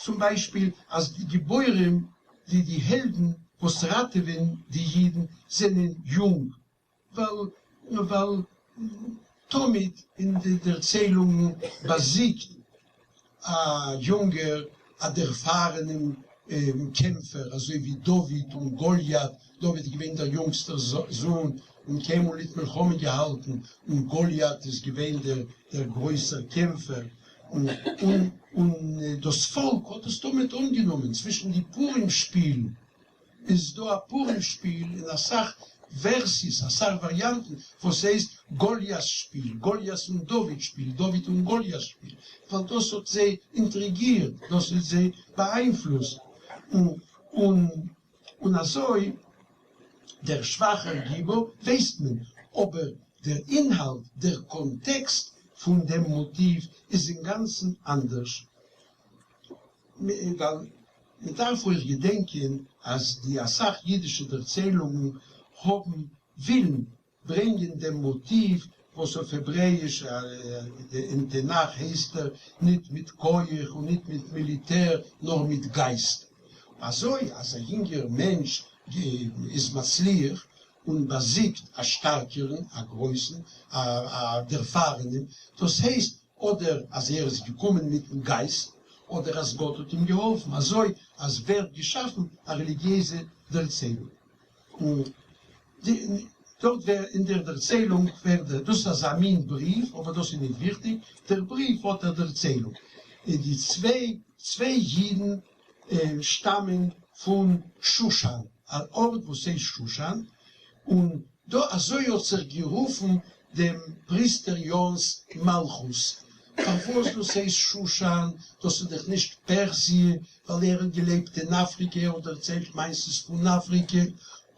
[SPEAKER 2] צום ביישפיל אז די גיבורים, די די העלדן וואס ראטעווען די אידן זענען יונג, ווייל ווייל תמיד אין די דערציילונגן באזיגט א יונגער א דערפארענעם קעמפער, אזוי ווי דוד און גוליית, דוד איז געווען דער יונגסטער זון און קיינמאל ניט מלחמה געהאלטן, און גוליית איז געווען דער דער גרויסער קעמפער, און און דאס פאלק האט עס תמיד אנגענומען. צווישן די פורים שפילן איז דא א פורים שפיל אין אסאך ווערסיעס, אסאך וואריאנטן, וואס הייסט גוליית שפיל, גוליית און דוד שפיל, דוד און גוליית שפיל, ווייל דאס האט זיי אינטריגירט, דאס האט זיי באאיינפלוסט, און און אזוי דער שוואכער גיבור ווייסט מען, אבער דער אינהאלט, דער קאנטעקסט פון דעם מאטיוו איז אינגאנצן אנדערש. ווייל מען דארף אויך געדענקען אז די אסאך אידישע דערציילונגן האבן ווילן ברענגען דעם מאטיוו וואס אויף העברעאיש אין תנך הייסט ער ניט מיט כח און ניט מיט מיליטער נאר מיט גייסט, אזוי אז א יונגער מענטש איז מצליח און באזיגט א שטארקערן, א גרויסן, א דערפארענעם, דאס הייסט אדער אז ער איז געקומען מיטן גייסט, אדער אז גאט האט אים געהאלפן, אזוי אז ווערט געשאפן א רעליגיעזע דערציילונג. און דארט ווער אין דער דערציילונג ווערט דער, דאס איז אזא מין בריוו, אבער דאס איז ניט וויכטיג, דער בריוו האט א דערציילונג. די צוויי צוויי אידן שטאמען פון שושן, אן ארט וואס הייסט שושן, און דא אזוי האט זיך גערופן דעם פריסטער יאהאן'ס מלכות. פארוואס דאס הייסט שושן, דאס איז דאך נישט פערסיע, ווייל ער האט געלעבט אין אפריקע, ער האט דערציילט מעשות פון אפריקע,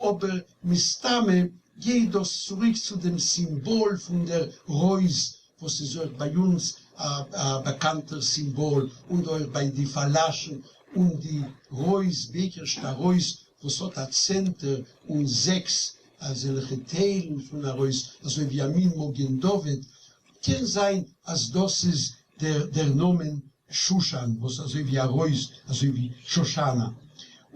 [SPEAKER 2] אבער מסתמא גייט דאס צוריק צו דעם סימבאל פון דער רויז, וואס איז אויך ביי אונז א באקאנטער סימבאל, און אויך ביי די פאלאשן, און די רויז, בעיקרשט א רויז וואס האט א צענטער און זעקס אזעלכע טיילן פון א רויז, אזוי ווי א מין מגן דוד, קען זיין אז דאס איז דער דער נאמען שושן וואס אזוי ווי א רויז אזוי ווי שושנה,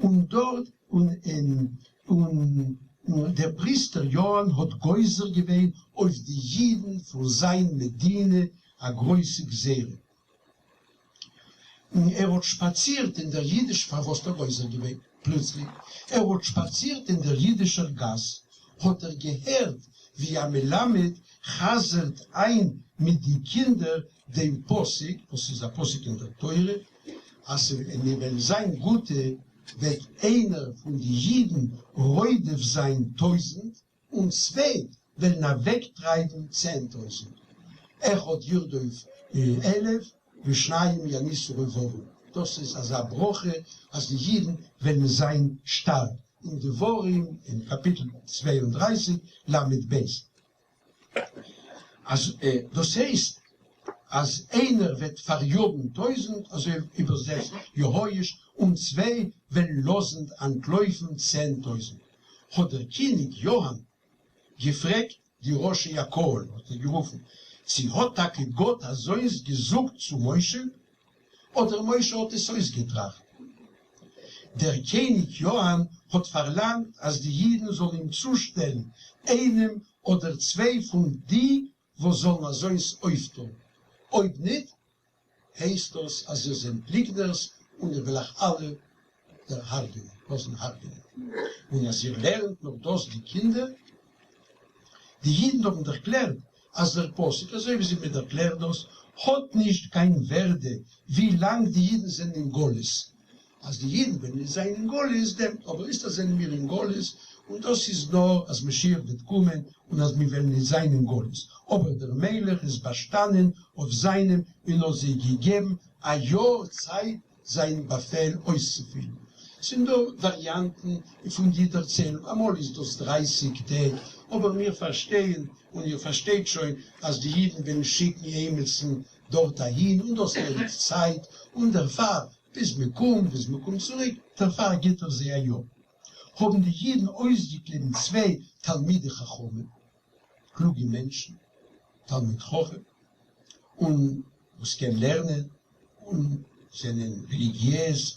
[SPEAKER 2] און דארט און אין און דער פריסטער יאהאן האט גוזר געווען אויף די אידן פון זיין מדינה א גרויסע גזירה. און ער האט שפאצירט אין דער אידיש פארוואס האט ער גוזר געווען פלוצלינג? ער האט שפאצירט אין דער אידישער גאס האט ער געהערט ווי א מלמד חזר'ט איין מיט די קינדער דעם פסוק, וואס איז א פסוק אין דער תורה, אז ווען מיר וועלן זיין גוטע וועט איינער פון די אידן רודף זיין טויזנט, און צוויי וועלן אוועקטרייבן 10,000, אחד ירדוף אלף ושניים יניסו רבבה, דאס איז אזא ברכה אז די אידן וועלן זיין שטארק, אין דברים אין קאפיטל 32 ל"ב, אז דאס הייסט אז איינער וועט פאריאגן טויזנט, אזוי איבערזעצט יהואש, און צוויי וועלן לאזן אנטלויפן 10,000. האט דער קיניג יאהאן געפרעגט די ראשי הקהל, האט ער גערופן, צי האט טאקע גאט אזוינס געזאגט צו משה, אדער משה האט עס אויסגעטראכט? דער קעניג יאהאן האט פארלאנגט אז די אידן זאלן אים צושטעלן איינעם אדער צוויי פון די וואס זאלן אזוינס אויפטון, אויב ניט הייסט דאס אז איר זענט ליגנערס און איך וועל אייך אלע דערהרגענען, לאזן הרגענען, און אז איר לערנט נאך דאס די קינדער. די אידן האבן דערקלערט אז דער פסוק אזוי ווי זיי האבן דערקלערט דאס האט נישט קיין ווערדע ווי לאנג די אידן זענען אין גלות, אז די אידן וועלן נישט זיין אין גלות דעמט, אבער איצטער זענען מיר אין גלות, און דאס איז נאר אז משיח וועט קומען און אז מיר וועלן נישט זיין אין גלות, אבער דער מלך איז באשטאנען אויף זיינעם און האט זיי געגעבן א יאר צייט זיין באפעל אויסצופילן. ס'זענען דא וואריאנטן פון די דערציילונג, אמאל איז דאס דרייסיג טעג, אבער מיר פארשטייען און איר פארשטייט שוין אז די אידן וועלן שיקן עימיצן דארט אהין און דאס נעמט צייט, און דערפאר ביז מען קומט, ביז מען קומט צוריק, דערפאר גיט ער זיי א יאר. האבן די אידן אויסגעקליבן צוויי תלמידי חכמים, קלוגע מענטשן, תלמיד חכם, און וואס קען לערנען, און זענען רעליגיעז,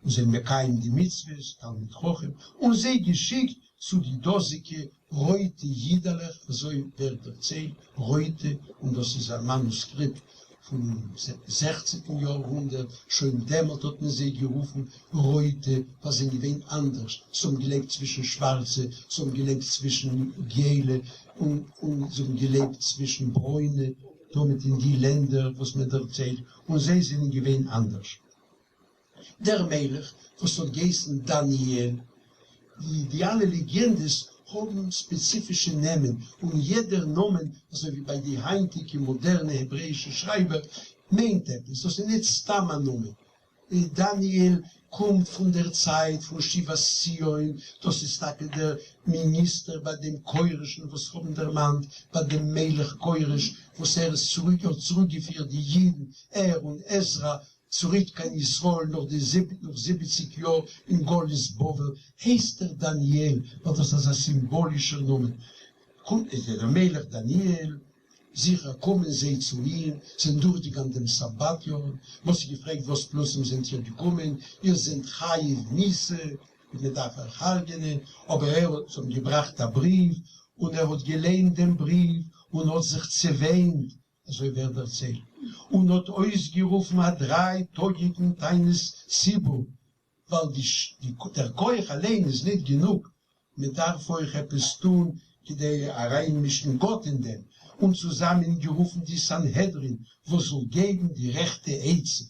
[SPEAKER 2] און זענען מקיים די מצוות, תלמיד חכם, און זיי געשיקט צו די דאזיגע רויטע אידעלעך, אזוי ווערט דערציילט, רויטע, און דאס איז א מאנוסקריפט פונעם זעכצנטן יאר-הונדערט, שוין דעמאלט האט מען זיי גערופן רויטע, ווייל זיי זענען געווען אנדערש, זיי האבן געלעבט צווישן שווארצע, זיי האבן געלעבט צווישן געלע, און און זיי האבן געלעבט צווישן ברוינע, תמיד אין די לענדער וואס מען דערציילט, און זיי זענען געווען אנדערש. דער מלך וואס האט געהייסן דניאל, די די אלע לעגענדעס האבן ספעציפישע נעמען, און יעדער נאמען, אזוי ווי ביי די היינטיגע מאדערנע העברעאישע שרייבער, מיינט עפעס, דאס איז ניט סתם א נאמען. דניאל קומט פון דער צייט פון שיבת ציון, דאס איז טאקע דער מיניסטער ביי דעם כורש'ן וואס כ'האב דערמאנט, ביי דעם מלך כורש, וואס ער איז צוריק האט צוריקגעפירט די אידן, ער און עזרא, צוריק קיין ישראל נאך די נאך זיבעציק יאר אין גלות בבל, הייסט ער דניאל ווייל דאס איז א סימבאלישער נאמען, קומט איז דער מלך דניאל, זיכער קומען זיי צו אים, זענען דורכגעגאנגען דעם סמבטיון, מ'האט זיי געפרעגט וואס פלוצים זענט איר געקומען, איר זענט חייב מיתה, און מען דארף אייך הרג'ענען, אבער ער האט, זיי האבן געבראכט א בריוו, און ער האט געליינט דעם בריוו און האט זיך צעוויינט, אזוי ווערט דערציילט, און האט אויסגערופן א דריי טאגיגן תענית ציבור, ווייל די דער כח אליין איז ניט גענוג, מען דארף אויך עפעס טאן כדי אריינמישן גאט אין דעם, און צוזאמען גערופן די סנהדרין וואס זאל געבן די רעכטע עצה.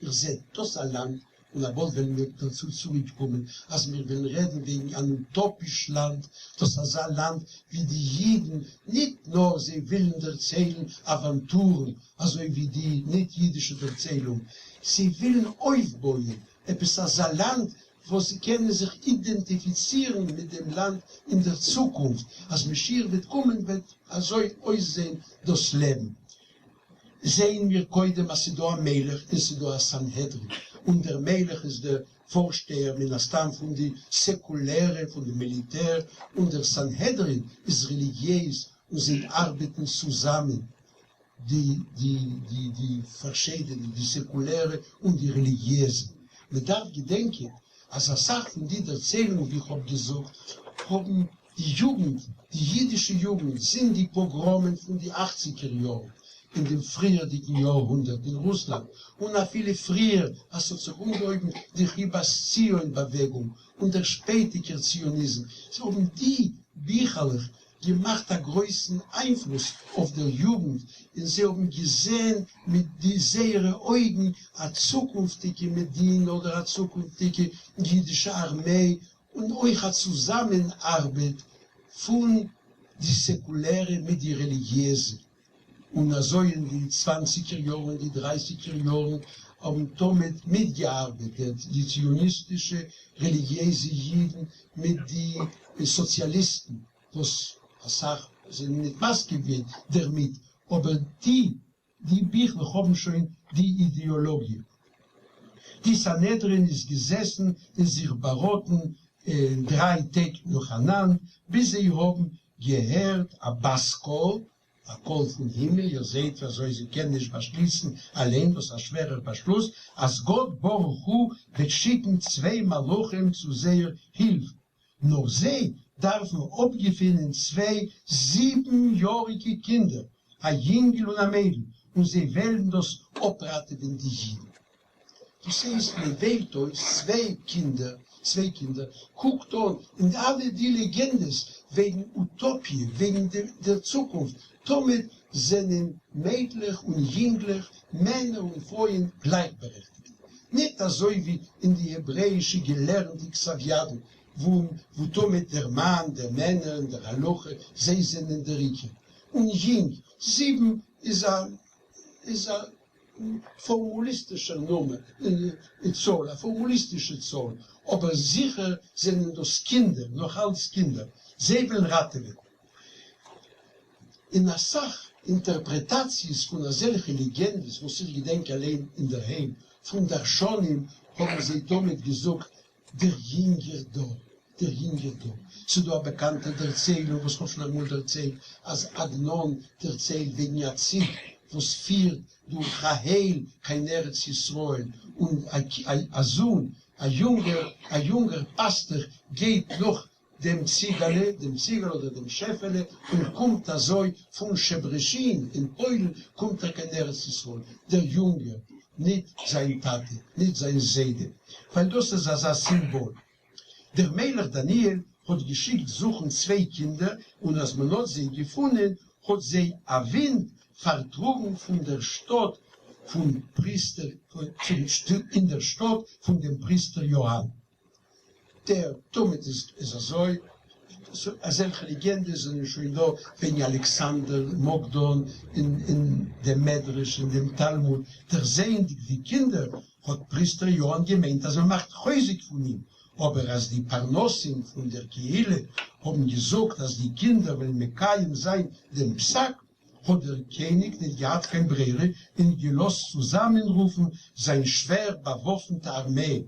[SPEAKER 2] איר זעט דאס א לאנד, און א באלד וועלן מיר דערצו צוריק קומען, אז מיר וועלן רעדן וועגן אן אוטאפיש לאנד, דאס אזא לאנד ווי די אידן, ניט נאר זיי ווילן דערציילן אוואנטורן, אזוי ווי די ניט אידישע דערציילונג, זיי ווילן אויפבויען עפעס אזא לאנד וואס זיי קענען זיך אידענטיפיצירן מיט דעם לאנד אין דער צוקונפט, אז משיח וועט קומען וועט אזוי אויסזען דאס לעבן. זעען מיר קודם אז ס'דא א מלך און ס'דא א סנהדרין, און דער מלך איז דער פארשטייער מן הסתם פון די סעקולערע, פון די מיליטער, און דער סנהדרין איז רעליגיעז און זיי ארבעטן צוזאמען, די די די די פארשיידענע, די סעקולערע און די רעליגיעזע. מען דארף געדענקען אז אסאך פון די דערציילונגען ווי איך האב געזאגט האבן די יוגנט, די יידישע יוגנט, זינט די פּאָגראָמען פון די אַכציקער יאָרן אין דעם פריערדיקן יאָרהונדערט אין רוסלאַנד, און אפילו פריער, אַז ס'האָט זיך אָנגעהויבן די חיבת ציון באַוועגונג און דער שפּעטיקער ציוניזם, האָבן די ביכלעך געמאַכט אַ גרויסן איינפלוס אויף דער יוגנט, און זיי האָבן געזען מיט די זייערע אויגן אַ צוקונפטיקע מדינה אָדער אַ צוקונפטיקע יידישע אַרמיי און אויך א צוזאמענארבעט פון די סעקולערע מיט די רעליגיעזע, און אזוי אין די צוואנציגער יארן און די דרייסיגער יארן האבן תמיד מיטגעארבעט די ציוניסטישע רעליגיעזע אידן מיט די סאציאליסטן, וואס אסאך זענען ניט מסכים געווען דערמיט, אבער די די ביכלעך האבן שוין די אידעאלאגיע. די סנהדרין איז געזעסן און זיך באראטן דריי טעג נאכאנאנד ביז זיי האבן געהערט א בת קול, א קול פון הימל, איר זעהט ווי אזוי זיי קענען נישט באשליסן אליין, דאס איז א שווערער באשלוס, אז גאט ברוך הוא וועט שיקן צוויי מלאכים צו זייער הילף, נאר זיי דארפן אפגעפינען צוויי זיבן יאריגע קינדער, א יונגל און א מיידל, און זיי וועלן דאס אפראטעווען די אידן. דאס הייסט מען וועלט אויס צוויי קינדער, צוויי קינדער, קוקט אן אין אלע די לעגענדעס וועגן אוטאפיע, וועגן דער צוקונפט, תמיד זענען מיידלעך און יונגלעך, מענער און פרויען גלייכבארעכטיגט. ניט אזוי ווי אין די העברעאישע געלערנטע כתב-ידן, וואו תמיד דער מאן, דער מענער אין דער הלכה, זיי זענען דער עיקר. און יונג, זיבן איז א איז א פארמאליסטישער נומער, צאל, א פארמאליסטישע צאל, אבער זיכער זענען דאס קינדער, נאך אלץ קינדער, זיי ווילן ראטעווען. אין אסאך אינטערפרעטאציעס פון אזעלכע לעגענדעס וואס איך געדענק אליין אינדערהיים פון דרשנים האבן זיי תמיד געזאגט דער יונגער דור. דער יונגער דור. ס'איז דא א באקאנטע דערציילונג וואס כ'האב שוין אמאל דערציילט, אז עגנון דערציילט וועגן א ציג וואס פירט דורך א הייל קיין ארץ ישראל, און א זון, א יונגער, א יונגער פאסטעך גייט נאך דעם ציגעלע, דעם ציגעלע אדער דעם שעפעלע, און קומט אזוי פון שעברעשין אין פוילן קומט ער קיין ארץ ישראל, דער יונגער, ניט זיין טאטע, ניט זיין זיידע, ווייל דאס איז אזא סימבאל. דער מלך דניאל האט געשיקט זוכן צוויי קינדער, און אז מען האט זיי געפונען, האט זיי א ווינט פארטראגן פון דער שטאט פון פריסטער אין דער שטאט פון דעם פריסטער יאהאן. דער תמיד איז אזוי, אזעלכע לעגענדעס זענען שוין דא וועגן אלכסנדר מוקדון אין דעם מדרש אין דעם תלמוד, דערזעענדיג די קינדער האט פריסטער יאהאן געמיינט אז מען מאכט חוזק פון אים, אבער אז די פרנסים פון דער קהילה האבן געזאגט אז די קינדער וועלן מקיים זיין דעם פסק, האט דער קעניג ניט געהאט קיין ברירה און געלאזט צוזאמענרופן זיין שווער באוואפנטע ארמעי.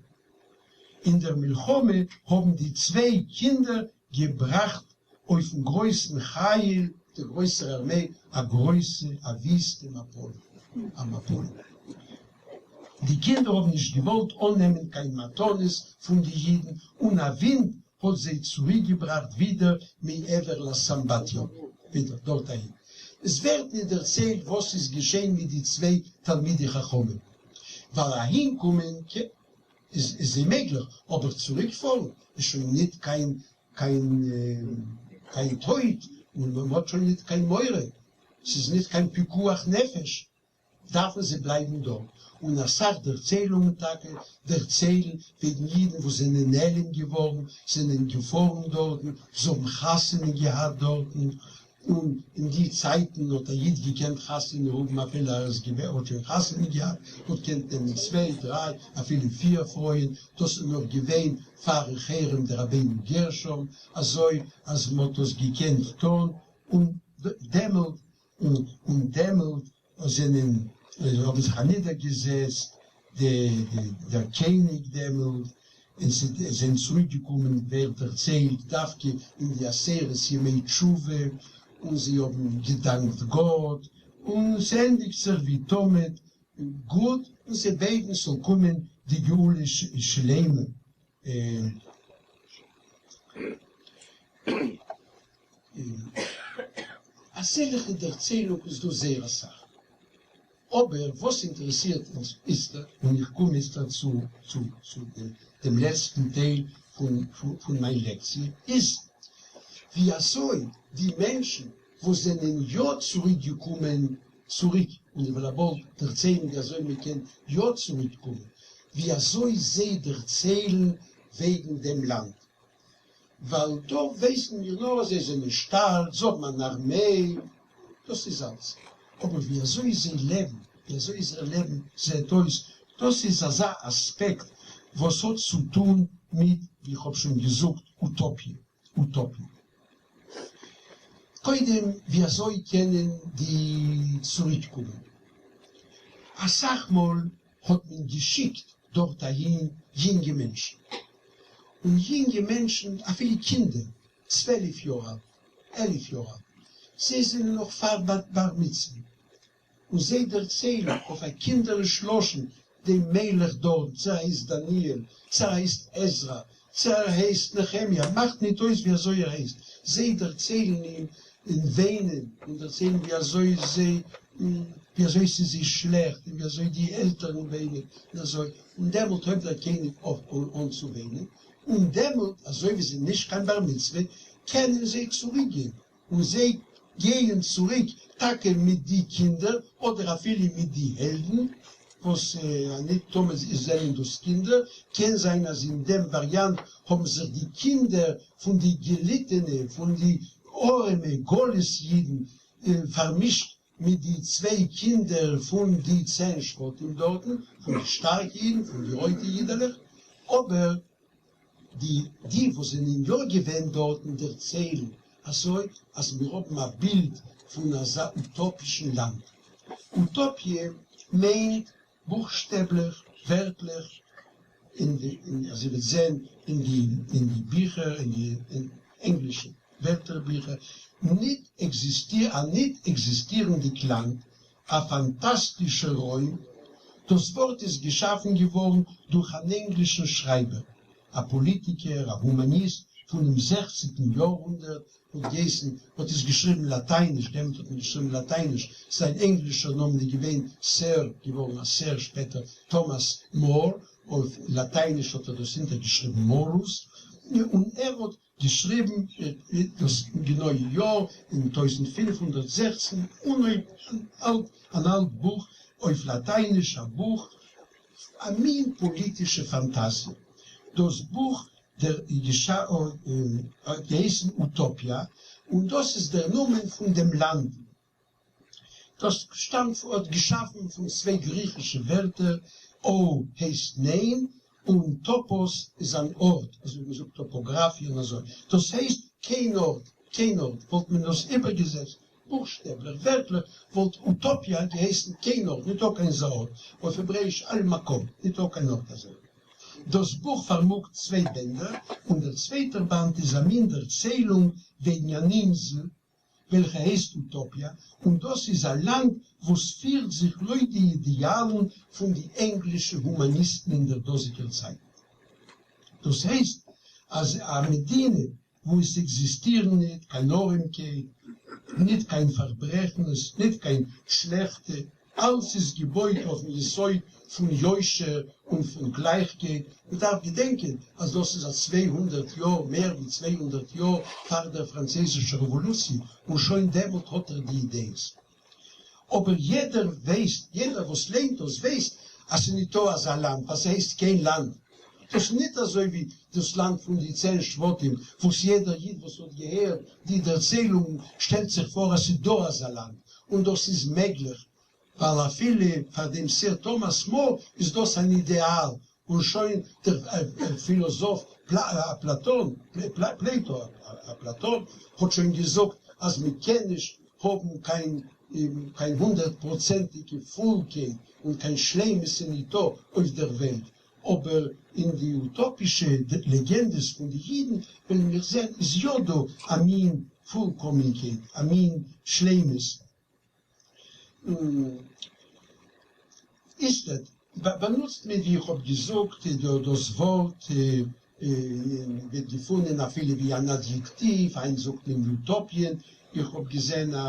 [SPEAKER 2] אין דער מלחמה האבן די צוויי קינדער געבראכט אויפן גרויסן חיל, דער גרויסער ארמעי, א גרויסע, א וויסטע מפלה, א מפלה. די קינדער האבן נישט געוואלט אננעמען קיין מתנות פון די אידן, און א ווינט האט זיי צוריקגעבראכט ווידער מעבר לסמבטיון, ווידער דארט אהין. עס ווערט ניט דערציילט וואס איז געשען מיט די צוויי תלמידי חכמים, ווייל אהינקומען איז זיי מעגליך, אבער צוריקפארן איז שוין ניט קיין קיין קיין טויט, און מען האט שוין ניט קיין מורא, ס'איז ניט קיין פיקוח נפש, דארפן זיי בלייבן דארט. און אסאך דערציילונגען טאקע דערציילן וועגן אידן וואס זענען נעלם געווארן, זענען געפארן דארטן, זיי האבן חתונה געהאט דארטן, און אין די צייטן האט א איד געקענט חתונה האבן אפילו ער איז געווען האט שוין חתונה געהאט, האט געקענט נעמען צוויי דריי אפילו פיר פרויען, דאס איז נאך געווען פארן חרם דרבינו גרשום, אזוי אז מען האט דאס געקענט טון, און דעמאלט און דעמאלט זענען האבן זיך אנידערגעזעצט די דער קעניג דעמאלט און זענען צוריק געקומען ווערט דערציילט דווקא אין די עשרת ימי תשובה און זיי האבן געדאנקט גאט און ס'ענדיגט זיך ווי תמיד גוט און זיי בעטן ס'זאל קומען די גאולה שלימה. אזעלכע דערציילונג איז דא זייער אסאך, אבער וואס אינטערעסירט אונז איצטער, און איך קום איצטער צו צו דעם לעצטן טייל פון מיין לעקציע, איז ווי אזוי די מענטשן וואס זענען יא צוריק געקומען צוריק, און איך וועל באלד דערציילן ווי אזוי מען קען יא צוריק קומען, ווי אזוי זיי דערציילן וועגן דעם לאנד. ווייל דא ווייסן מיר נאר אז זיי זענען שטארק, זיי האבן אן ארמעי, דאס איז אלס. אבער ווי אזוי זיי לעבן, ווי אזוי זייער לעבן זעט אויס, דאס איז אזא אספעקט וואס האט צו טון מיט, ווי איך האב שוין געזאגט, אוטאפיע. אוטאפיע. קודם, ווי אזוי קענען די צוריקקומען? אסאך מאל האט מען געשיקט דארט אהין יונגע מענטשן, און יונגע מענטשן, אפילו קינדער, 12 יאר אלט, 11 יאר אלט, זיי זענען נאך פאר בר מצוה, און זיי דערציילן אויף א קינדעריש לשון דעם מלך דארט, צו ער הייסט דניאל, צו ער הייסט עזרא, צו ער הייסט נחמיה, מאכט ניט אויס ווי אזוי ער הייסט, זיי דערציילן אים און וויינען און דערציילן ווי אזוי זיי, ווי אזוי ס'איז זיי שלעכט און ווי אזוי די עלטערן וויינען און אזוי, און דעמאלט הויבט דער קעניג אויף אן צו וויינען, און דעמאלט, אזוי ווי זיי נישט קיין בר מצוה, קענען זיי צוריקגיין. און זיי גייען צוריק טאקע מיט די קינדער אדער אפילו מיט די העלדן, וואס ניט תמיד זענען דאס קינדער, קען זיין אז אין דעם וואריאנט האבן זיך די קינדער פון די געליטענע, פון די ארעמע גלות אידן פארמישט מיט די צוויי קינדער פון די צען שבטים דארטן, פון די שטארקע אידן, פון די רויטע אידעלעך, אבער די די וואס זענען יא געווען דארטן דערציילן אזוי אז מיר האבן א בילד פון אזא אוטאפישן לאנד. אוטאפיע מיינט בוכשטעבליך, ווערטליך. אין די, אז איר וועט זען אין די, אין די ביכער, אין די ענגלישע ווערטערביכער, ניט עקזיסטיר, א ניט עקזיסטירנדיק לאנד, א פאנטאסטישער רוים, דאס ווארט איז געשאפן געווארן דורך אן ענגלישן שרייבער, א פאליטיקער, א הומאניסט פונעם זעכצנטן יארהונדערט, האט געהייסן, האט עס געשריבן לאטייניש, דעמאלט האט מען געשריבן לאטייניש, זיין ענגלישער נאמען איז געווען סער, געווארן א סער שפעטער, טאמאס מאר, אויף לאטייניש האט ער דאס אונטערגעשריבן מארוס, און ער האט געשריבן דאס גענויע יאר אין 1516, אנהויב אן אלט בוך אויף לאטייניש, א בוך, א מין פאליטישע פאנטאזיע. דאס בוך דער האט געהייסן אוטאפיא, און דאס איז דער נאמען פון דעם לאנד. דאס שטאמט האט געשאפן פון צוויי גריכישע ווערטער, או הייסט ניין, און טאפאס איז אן ארט, אזוי ווי מען זאגט טאפאגראפיע און אזוי. דאס הייסט קיין ארט, קיין ארט, וואלט מען דאס איבערגעזעצט בוכשטעבליך, ווערטליך, וואלט אוטאפיא געהייסן קיין ארט, ניטא קיין אזא ארט, אויף העברעאיש אל מקום, ניטא קיין ארט אזוי. דאס בוך פארמאגט צוויי בענדער, און דער צווייטער באנד איז א מין דערציילונג וועגן אן אינזל וועלכע הייסט אוטאפיא, און דאס איז א לאנד וואס פירט זיך לויט די אידעאלן פון די ענגלישע הומאניסטן אין דער דאזיגער צייט. דאס הייסט אז א מדינה וואו עס עקזיסטירן ניט קיין אָרעמקייט, ניט קיין פאַרברעכנס, ניט קיין שלעכטע, אַלץ איז געבויט אויפן יסוד פון יושר און פון גלייכקייט. מען דאַרף געדענקען, אַז דאָס איז אַ 200 יאָר, מער ווי 200 יאָר פאַר דער פראַנצייזישער רעוואָלוציע, און שוין דעמאָלט האָט ער די אידעעס. אבער יעדער ווייסט, יעדער וואס ליינט דאס ווייסט, אז ס'איז ניטא אזא לאנד, ווייל ס'הייסט קיין לאנד. דאס איז ניט אזוי ווי דאס לאנד פון די צען שבטים, וואס יעדער איד וואס האט געהערט די דערציילונג שטעלט זיך פאר אז ס'איז דא אזא לאנד, און דאס איז מעגליך, ווייל אפילו פאר דעם סיר טאמאס מאר איז דאס אן אידעאל, און שוין דער פילאזאף אפלאטון, פלעיטא, אפלאטון, האט שוין געזאגט אז מען קען נישט האבן קיין קיין הונדערט פראצענטיגע פולקייט און קיין שלימות איז ניטא אויף דער וועלט, אבער אין די אוטאפישע לעגענדעס פון די אידן וועלן מיר זען איז יא דא א מין פולקאמענקייט, א מין שלימות. איצטערט באנוצט מען ווי איך האב געזאגט דאס ווארט ווערט געפונען אפילו ווי אן אדיעקטיוו, היינט זאגט מען utopian, איך האב געזען א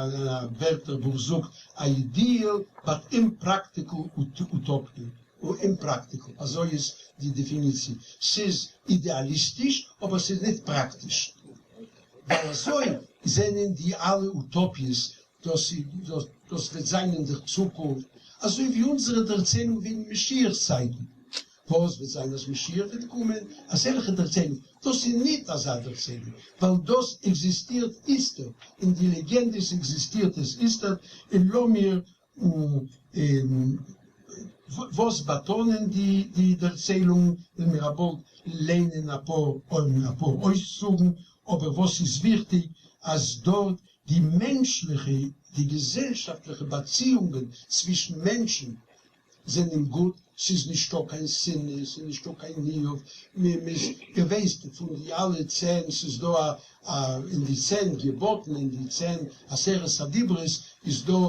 [SPEAKER 2] ווערטערבוך זאגט ideal but impractical utopia, impractical, אזוי איז די דעפיניציע, ס'איז אידעאליסטיש אבער ס'איז ניט פראקטיש, ווייל אזוי זענען די אלע אוטאפיעס דאס דאס וועט זיין אין דער צוקונפט, אזוי ווי אונזערע דערציילונג וועגן משיח'ס צייטן. וואס וועט זיין אז משיח וועט קומען? אזעלכע דערציילונג. דאס איז ניט אזא דערציילונג, ווייל דאס עקזיסטירט איצטערט, אין די לעגענדעס עקזיסטירט עס איצטערט, און לאמיר וואס באטאנען די די דערציילונג, וועלן מיר באלד ליינען אפאר אפאר אויסצוגן, אבער וואס איז וויכטיג אז דארט די מענטשליכע, די געזעלשאפטליכע באציאונגען צווישן מענטשן זענען גוט, ס'איז נישטא קיין שנאה, ס'איז נישטא קיין ניאוף, מ'איז געוויסט פון די אלע צען, ס'איז דא א א אין די צען געבאטן, אין די צען עשרת הדיברות איז דא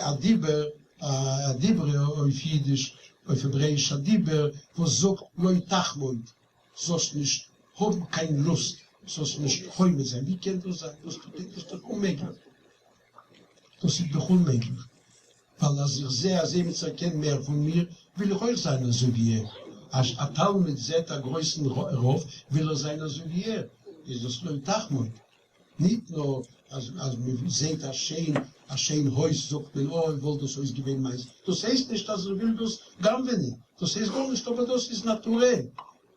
[SPEAKER 2] א דיבר, א דיברא אויף אידיש, אויף העברעאיש א דיבר, וואס זאגט לא תחמוד, זאלסט נישט האבן קיין לוסט, זאלסט נישט חומד זיין, ווי קען דאס זיין? דאס איז דאך אוממעגליך, דאס איז דאך אוממעגליך, ווייל אז איך זע אז עמיצער קען מער פון מיר, וויל איך אויך זיין אזוי ווי ער, אז א תלמיד זעט א גרויסן רב, וויל ער זיין אזוי ווי ער, איז דאס לא תחמוד. ניט נאר אז אז מען זעט א שיין א שיין הויז זאגט מען אוי וואלט דאס הויז געווען מיינס, דאס הייסט נישט אז ער וויל דאס גנב'ענען, דאס הייסט גארנישט אבער דאס איז נאטורעל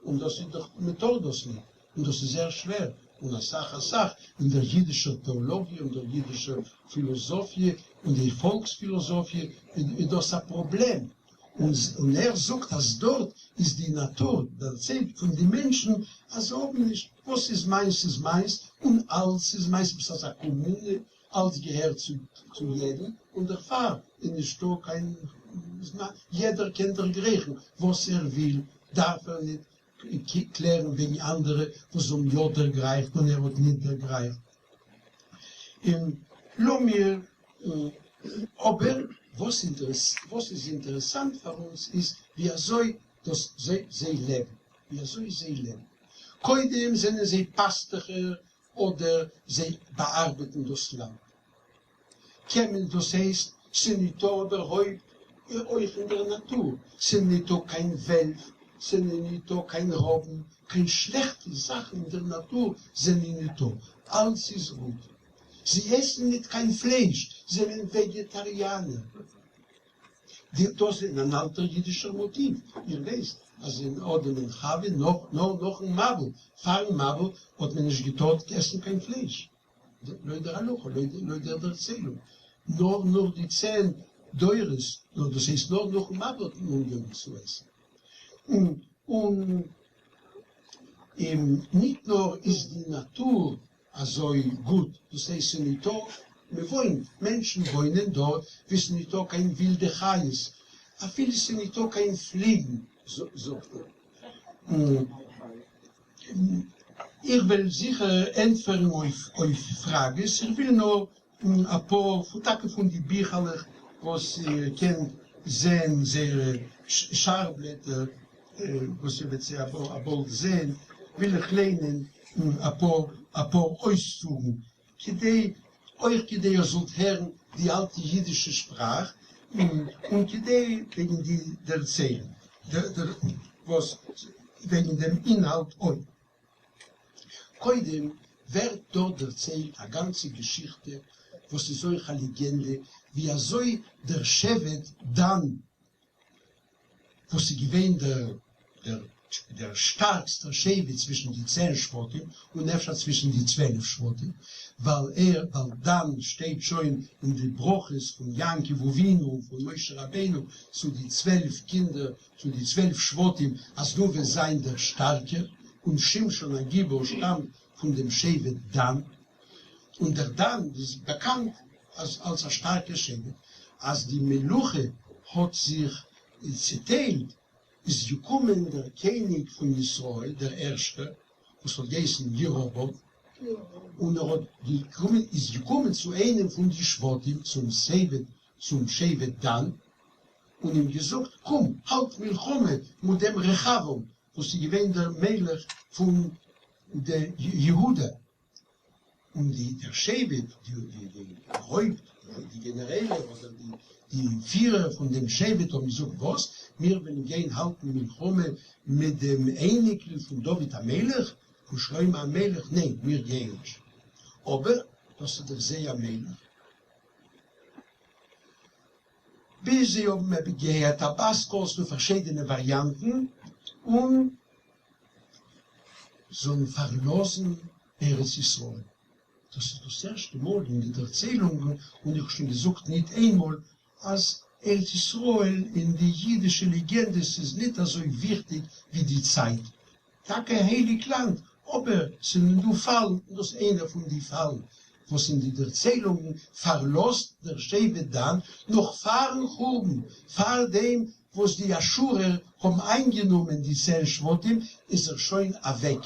[SPEAKER 2] און דאס איז דאך מען טאר דאס ניט און דאס איז זייער שווער און אסאך אסאך אין דער אידישער טעאלאגיע און דער אידישער פילאזאפיע און די פאלקס פילאזאפיע איז דאס א פראבלעם. און ער זאגט אז דארט איז די נאטור דערציילט פון די מענטשן אז זיי האבן נישט, וואס איז מיינס איז מיינס און אלץ איז מיינס, ביסט אזא קאמונע, אלץ געהערט צו יעדן און דערפאר איז נישטא קיין, יעדער קען דערגרייכן וואס ער וויל. דארף ער ניט קלערן וועגן אנדערע וואס האבן יא דערגרייכט און ער האט ניט דערגרייכט. און לאמיר אבער וואס איז אינטערעסאנט פאר אונז איז ווי אזוי דאס זיי לעבן, ווי אזוי זיי לעבן. קודם זענען זיי פאסטעכער אדער זיי באארבעטן דאס לאנד. קען מען דאס הייסט ס'ניטא איבערהויפט אויך אין דער נאטור, ס'ניטא קיין וועלף, ס'זענען ניטא קיין ראבן, קיין שלעכטע זאכן אין דער נאטור זענען ניטא, אלץ איז גוט. זיי עסן ניט קיין פלייש, זענען וועגעטאריאנער. די דאס איז אן אלטער אידישער מאטיוו, איר ווייסט אז אין אדם און חוה נאך נאר נאכן מבול, פארן מבול האט מען נישט געטארט עסן קיין פלייש, לויט דער הלכה, לויט דער דערציילונג, נאר נאך די צען דורות, נאר דאס הייסט נאר נאכן מבול האט מען אנגעהויבן צו עסן, און ניט נאר איז די נאטור אזוי גוט, דאס הייסט ס'איז ניטא, מ'וואוינט, מענטשן וואוינען דארט וואו ס'איז ניטא קיין ווילדע חיות, אפילו ס'איז ניטא קיין פליגן, זאגט ער. איך וועל זיכער ענטפערן אויף פראגעס, איך וויל נאר אפאר, טאקע פון די ביכלעך וואס איר קענט זען זייערע שער בלעטער וואס איר וועט זיי באלד זען, וויל איך ליינען אפאר אפאר אויסצוגן, כדי אויך כדי איר זאלט הערן די אלטע אידישע שפראך, און כדי וועגן די דערציילונג וואס וועגן דעם אינהאלט אויך. קודם ווערט דארט דערציילט א גאנצע געשיכטע וואס איז אויך א לעגענדע ווי אזוי דער שבט דן וואס איז געווען דער דער שטארקסטער שבט צווישן די צען שבטים און אפשר צווישן די 12 שבטים, ווייל ער ווייל דן שטייט שוין אין די ברכות פון יעקב אבינו און פון משה רבינו צו די 12 קינדער צו די 12 שבטים אז דו וועסט זיין דער שטארקער, און שמשון הגיבור שטאמט פון דעם שבט דן, און דער דן איז באקאנט אז אלס א שטארקער שבט, אז די מלוכה האט זיך צעטיילט איז געקומען דער קעניג פון ישראל דער ערשטער וואס האט געהייסן ירבעם, און ער האט געקומען איז געקומען צו איינעם פון די שבטים צום שבט צום שבט דן, און אים געזאגט, קום, האלט מלחמה מיט דעם רחבעם, וואס איז געווען דער מלך פון יהודה. און די דער שבט, די די הויפט, די גענערעלער אדער די די פירער פון דעם שבט האבן געזאגט, וואס? מיר וועלן גיין האלטן מלחמה מיט דעם אייניקל פון דוד המלך, פון שלמה המלך? ניין, מיר גייען נישט. אבער דאס איז דאך זייער מלך. ביז זיי האבן געהערט א בת קול פון פארשידענע וואריאנטן, און זאלן פארלאזן ארץ ישראל. דאס איז דאס ערשטע מאל אין די דערציילונגען, און איך האב שוין געזאגט ניט איינמאל, אז ארץ ישראל אין די אידישע לעגענדעס איז ניט אזוי וויכטיג ווי די צייט. טאקע הייליג לאנד, אבער ס'זענען דא פאלן, און דאס איינער פון די פאלן וואס אין די דערציילונגן פארלאזט דער שבט דן נאך פארן חורבן, פאר דעם וואס די אשורער האבן איינגענומען די צען שבטים איז ער שוין אוועק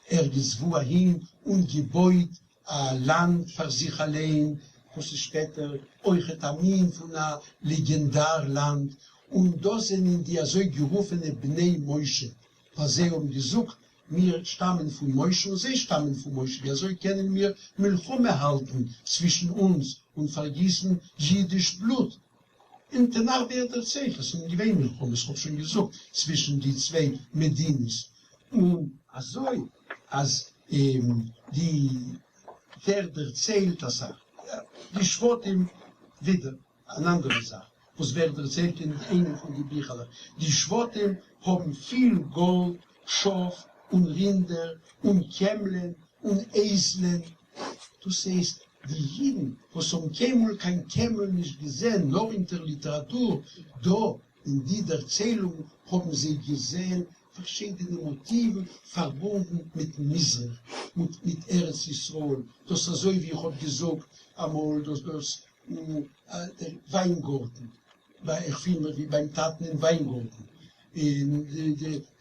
[SPEAKER 2] ערגעץ וואו אהין און געבויט א לאנד פאר זיך אליין, וואס איז שפעטער אויכעט א מין פון א לעגענדאר לאנד, און דאס זענען די אזוי גערופענע בני משה, ווייל זיי האבן געזאגט מיר שטאמען פון משה און זיי שטאמען פון משה, ווי אזוי קענען מיר מלחמה האלטן צווישן אונז און פארגיסן אידיש בלוט? אין תנך ווערט דערציילט אז ס'זענען געווען מלחמות, כ'האב שוין געזאגט, צווישן די צוויי מדינות, און אזוי אז די ווערט דערציילט אסאך די שבטים, ווידער אן אנדערע זאך וואס ווערט דערציילט אין איינע פון די ביכלעך, די שבטים האבן פיל גאלד, שאף און רינדער און קעמלען און אייזלען, דאס הייסט די אידן וואס האבן קיינמאל קיין קעמל נישט געזען נאר אין דער ליטעראטור, דא אין די דערציילונג האבן זיי געזען פארשידענע מאטיוון פארבונדן מיטן מזרח, מיט ארץ ישראל, דאס אזוי ווי איך האב געזאגט אמאל דאס דאס דער וויינגארטן, איך פיל מיך ווי ביים טאטן אין וויינגארטן. און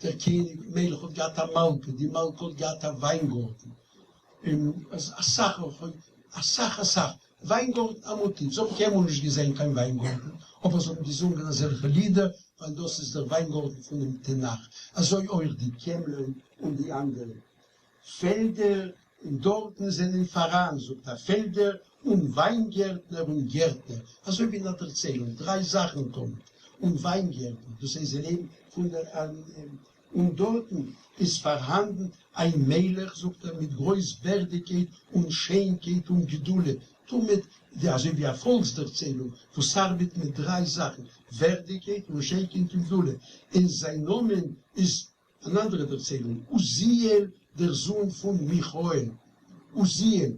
[SPEAKER 2] דער קעניג מלך האט געהאט א מלכה, די מלכה האט געהאט א וויינגארטן, און אסאך אסאך אסאך וויינגארטן א מאטיוו, זיי האבן קיינמאל נישט געזען קיין וויינגארטן, אבער זיי האבן געזונגען אזעלכע לידער, ווייל דאס איז דער וויינגארטן פונעם תנך, אזוי אויך די קעמלען און די אנדערע פעלדער, און דארטן זענען פאראן, זאגט ער, פעלדער און וויינגערטנער און גערטנער, אזוי ווי אין א דערציילונג, דריי זאכן תמיד, און וויינגערטנער, דאס הייסט זיי לעבן פון דער, און דארטן איז פארהאנדן איין מלך, זאגט ער, מיט גרויס ווערדיגקייט און שיינקייט און גדולה, תמיד, אזוי ווי א פאלקס-דערציילונג וואס ארבעט מיט דריי זאכן, ווערדיגקייט און שיינקייט און גדולה, און זיין נאמען איז אן אנדערע דערציילונג, עוזיאל דער זון פון מיכאל, עוזיאל,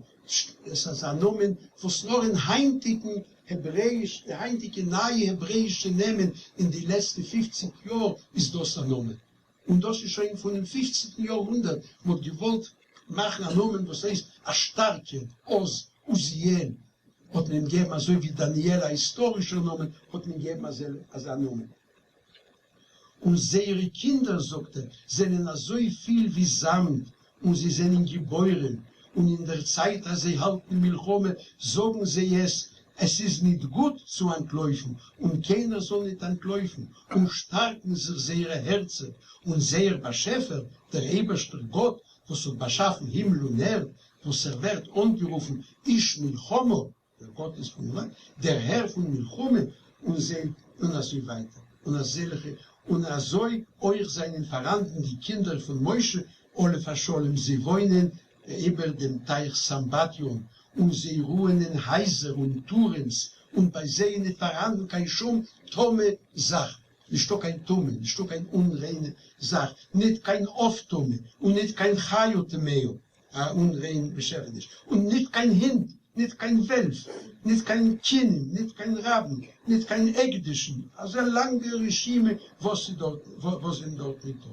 [SPEAKER 2] עס איז א נאמען וואס נאר אין היינטיגן העברעאיש, די היינטיגע נייע העברעאישע נעמען אין די לעצטע פופציג יאר איז דאס א נאמען, און דאס איז שוין פונעם פופצנטן יאר הונדערט, מען האט געוואלט מאכן א נאמען וואס הייסט א שטארקע, עוז, עוזיאל, האט מען אים געגעבן אזוי ווי דניאל א היסטארישער נאמען האט מען געגעבן אזא נאמען. און זייערע קינדער, זאָגט ער, זענען אַזוי פיל ווי זאַמד, און זיי זענען גיבורים, און אין דער צייט אַז זיי האַלטן מלחמה, זאָגן זיי עס, עס איז ניט גוט צו אַנטלויפן, און קיינער זאָל ניט אַנטלויפן, און שטאַרקן זיך זייערע הערצער, און זייער באַשעפער, דער אייבערשטער גאָט, וואָס האָט באַשאַפן הימל און ערד, וואָס ער ווערט אָנגערופן איש מלחמה, דער גאָט איז פֿון מלך, דער הער פֿון מלחמה, און זײ, און אַזױ װײַטער, און אַזעלכע, און אַזױ אױך זײַנען פֿאַראַנדן די קינדער פֿון משה עליו השלום, זײ װאױנען איבער דעם טײַך סמבטיון, און זײ רוען אין הײַזער און טורעמס, און בײַ זײ איז ניט פֿאַראַנדן קײן שום טמא זאַך, נישטאָ קײן טמא, נישטאָ קײן אונרײנע זאַך, ניט קײן עוף טמא, און ניט קײן חיה טמאה. א אונריין באשעפעניש, און ניט קיין הינט, ניט קיין וועלף, ניט קיין כינים, ניט קיין ראבן, ניט קיין הקדשן, אזא לאנגע רשימה וואס איז דארט, וואס זענען דארט ניטא.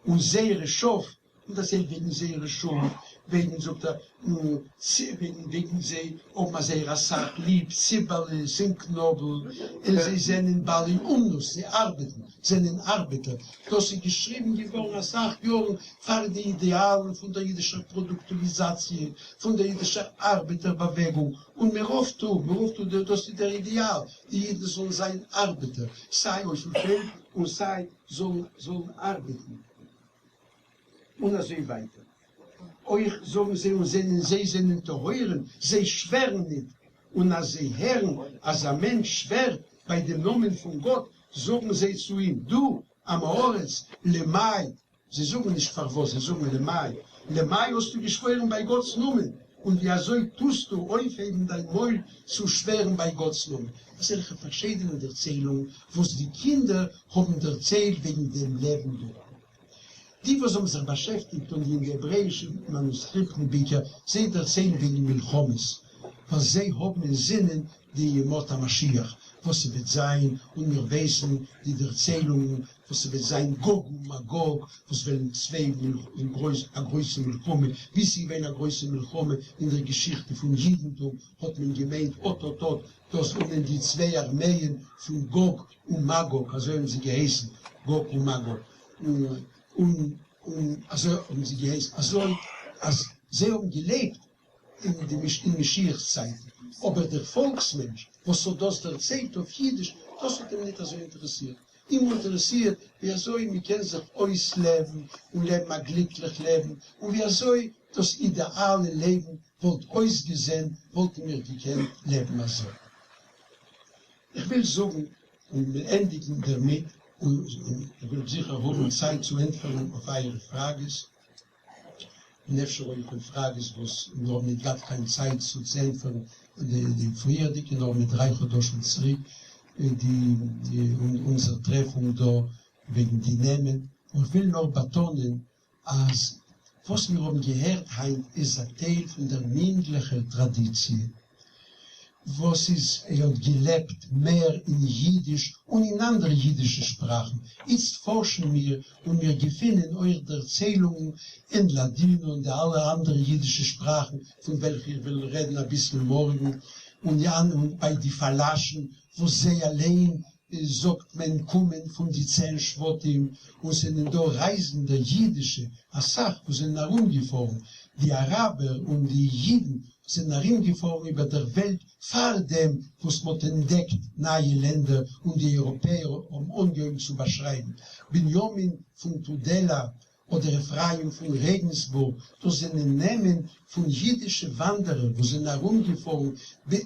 [SPEAKER 2] און זייערע שאף, און דערציילט וועגן זייערע שאף, וועגן, זאגט ער, וועגן, וועגן זיי האבן א זייער אסאך ליב ציבעלעס און קנאבל, און זיי זענען בעלי אומנות, זיי ארבעטן, זענען ארבעטער, דאס איז געשריבן געווארן אסאך יארן פאר די אידעאלן פון דער אידישער פראדוקטיוויזאציע, פון דער אידישער ארבעטער באוועגונג, און מרוב טוב, מרוב טוב, דאס איז דער אידעאל, די אידן זאלן זיין ארבעטער, סיי אויפן פעלד און סיי זאלן זאלן ארבעטן, און אזוי ווייטער. אויך זאגן זיי און זענען זיי זענען טהורים, זיי שווערן ניט, און אז זיי הערן אז א מענטש שווערט ביי דעם נאמען פון גאט, זאגן זיי צו אים, דו, עם הארץ, למאי, זיי זאגן נישט פארוואס, זיי זאגן למאי, למאי האסטו געשוואוירן ביי גאט'ס נאמען, און ווי אזוי טוסטו אויפהייבן דיין מויל צו שווערן ביי גאט'ס נאמען? אזעלכע פארשיידענע דערציילונגען וואס די קינדער האבן דערציילט וועגן דעם לעבן דארטן. די וואס האבן זיך באשעפטיגט און די אין די העברעאישע מאנוסקריפטן בעיקר, זיי דערציילן וועגן מלחמות, ווייל זיי האבן אין זינען די ימות המשיח וואס ס'וועט זיין, און מיר ווייסן די דערציילונגן וואס ס'וועט זיין גוג ומגוג וואס וועלן צוויי א גרויסע מלחמה, ווי ס'איז געווען א גרויסע מלחמה אין דער געשיכטע פון יידנטום האט מען געמיינט אט אט אט דאס זענען די צוויי ארמעען פון גוג און מגוג, אזוי האבן זיי געהייסן, גוג און מגוג, און און אזוי האבן זיי געהייסן, אזוי אז זיי האבן געלעבט אין די אין משיח'ס צייטן, אבער דער פאלקס מענטש וואס האט דאס דערציילט אויף אידיש, דאס האט אים ניט אזוי אינטערעסירט, אים האט אינטערעסירט ווי אזוי מען קען זיך אויסלעבן און לעבן א גליקליך לעבן, און ווי אזוי דאס אידעאלע לעבן וואלט אויסגעזען וואלטן מיר געקענט לעבן אזוי. איך וויל זאגן און וויל ענדיגן דערמיט, און איך וועל זיכער האבן צייט צו ענטפערן אויף אייערע פראגעס, און אפשר אויך אויף פראגעס וואס מיר האבן ניט געהאט קיין צייט צו ענטפערן די פריערדיגע, נאר מיט דריי חדשים צוריק, די אונזער טרעפונג דא וועגן די נעמען. און איך וויל נאר באטאנען אז וואס מיר האבן געהערט היינט איז א טייל פון דער מינדליכער טראדיציע וואס איז האט געלעבט מער אין יידיש און אין אנדערע יידישע שפראכן. איצט פארשן מיר און מיר געפינען אויך דערציילונגען אין לאדינא און די אלע אנדערע יידישע שפראכן פון וועלכע איך וועל רעדן אביסל מארגן, און ביי די פאלאשן וואס זיי אליין. זאגט מען קומען פון די צען שבטים, און ס'זענען דא רייזנדע אידישע אסאך וואס זענען ארומגעפארן, די אראבער און די אידן זענען ארומגעפארן איבער דער וועלט פאר דעם וואס מ'האט ענטדעקט נייע לענדער און די אייראפעער האבן אנגעהויבן צו באשרייבן. בנימין פון טודעלא אדער אפרים פון רעגנסבורג, דאס זענען נעמען פון אידישע וואנדערער וואס זענען ארומגעפארן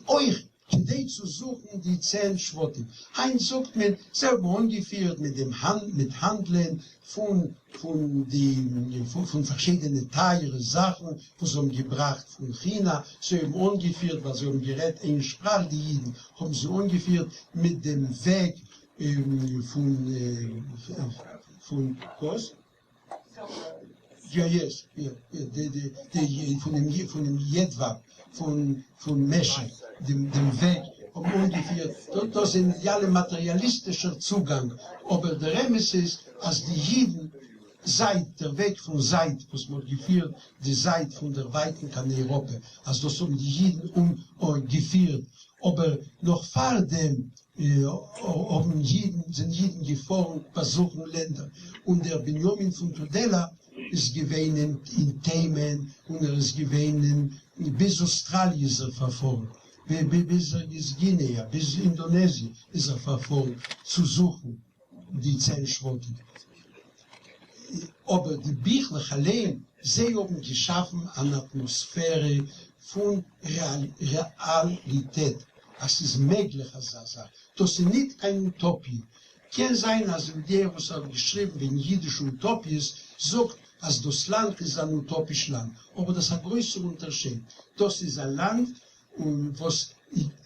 [SPEAKER 2] אויך כדי צו זוכן די צען שבטים. היינט זאגט מען זיי האבן אנגעפירט מיט דעם מיט האנדלען פון פון די פון פארשידענע טייערע זאכן וואס זיי האבן געבראכט פון כינא, זיי האבן אנגעפירט ווייל זיי האבן גערעדט איין שפראך די אידן, האבן זיי אנגעפירט מיט דעם וועג פון פון וואס? יא יעס יא די די די פונעם פונעם יעדוואב פון פון משך דעם דעם וועג האבן אנגעפירט דאס זענען די אלע מאטעריאליסטישער צוגאנג אבער דער אמת איז אז די אידן זייד דער וועג פון זייד וואס מ'האט געפירט די זייד פון דער ווייטן קיין אייראפע אז דאס האבן די אידן אנגעפירט אבער נאך פאר דעם האבן אידן, זענען אידן געפארן באזוכן לענדער, און דער בנימין פון טודעלא איז געווען אין תימן, און ער איז געווען אין, ביז אוסטראליע איז ער פארפארן, ביז גינעא, ביז אינדאנעזיע איז ער פארפארן צו זוכן די צען שבטים. אבער די ביכלעך אליין, זיי האבן געשאפן אן אטמאספערע פון רעאליטעט, אז ס'איז מעגליך אזא זאך, דאס איז ניט קיין אוטאפיע. קען זיין אז דער וואס האט געשריבן וועגן אידישע אוטאפיעס זאגט אז דאס לאנד איז אן אוטאפיש לאנד, אבער דאס איז א גרויסער אונטערשייד. דאס איז א לאנד און וואס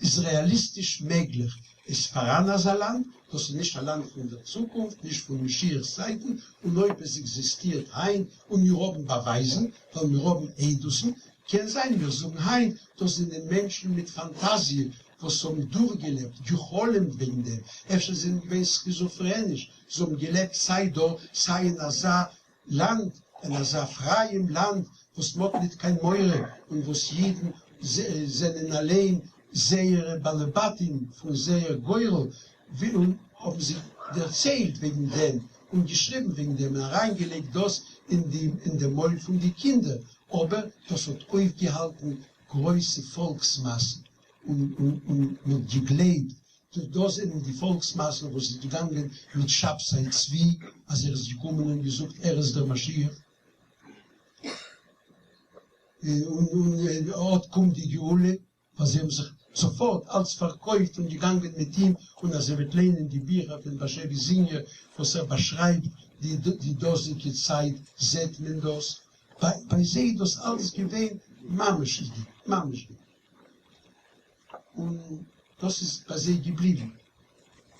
[SPEAKER 2] איז רעאליסטיש מעגליך? איז פאראן אזא לאנד? דאס איז נישט א לאנד פון דער צוקונפט, נישט פון משיח'ס צייטן, און אויב עס עקזיסטירט היינט, און מיר האבן באווייזן, ווייל מיר האבן עדות'ן, קען זיין מיר זאגן היינט, דאס זענען מענטשן מיט פאנטאזיע וואס האבן דורכגעלעבט, גע'חלומ'ט וועגן דעם, אפשר זענען געווען סכיזאפרעניש, זיי האבן געלעבט סיי דא, סיי אין אזא לאנד, אין אזא פרייען לאנד וואס מ'האט ניט קיין מורא און וואס אידן זענען אליין זייערע באלעבאטים פון זייער גורל, און האבן זיי דערציילט וועגן דעם און געשריבן וועגן דעם און אריינגעלייגט דאס אין די אין דעם מויל פון די קינדער, אבער דאס האט אויפגעהאלטן גרויסע פאלקס-מאסן און און מ'האט געגלייבט דאס זענען די פאלקס-מאסן וואס איז געגאנגען מיט שבתאי צבי אז ער איז געקומען און געזאגט ער איז דער משיח און און אט קומט די גאולה, ווייל זיי האבן זיך זאפארט אלץ פארקויפט און געגאנגען מיט אים, און אז איר וועט ליינען די ביכער פון באשעוויס זיניער וואס ער באשרייבט די די דאזיגע צייט זעט מען דאס, ביי זיי איז דאס אלץ געווען ממשות'דיג, ממשות'דיג. און דאס איז ביי זיי געבליבן,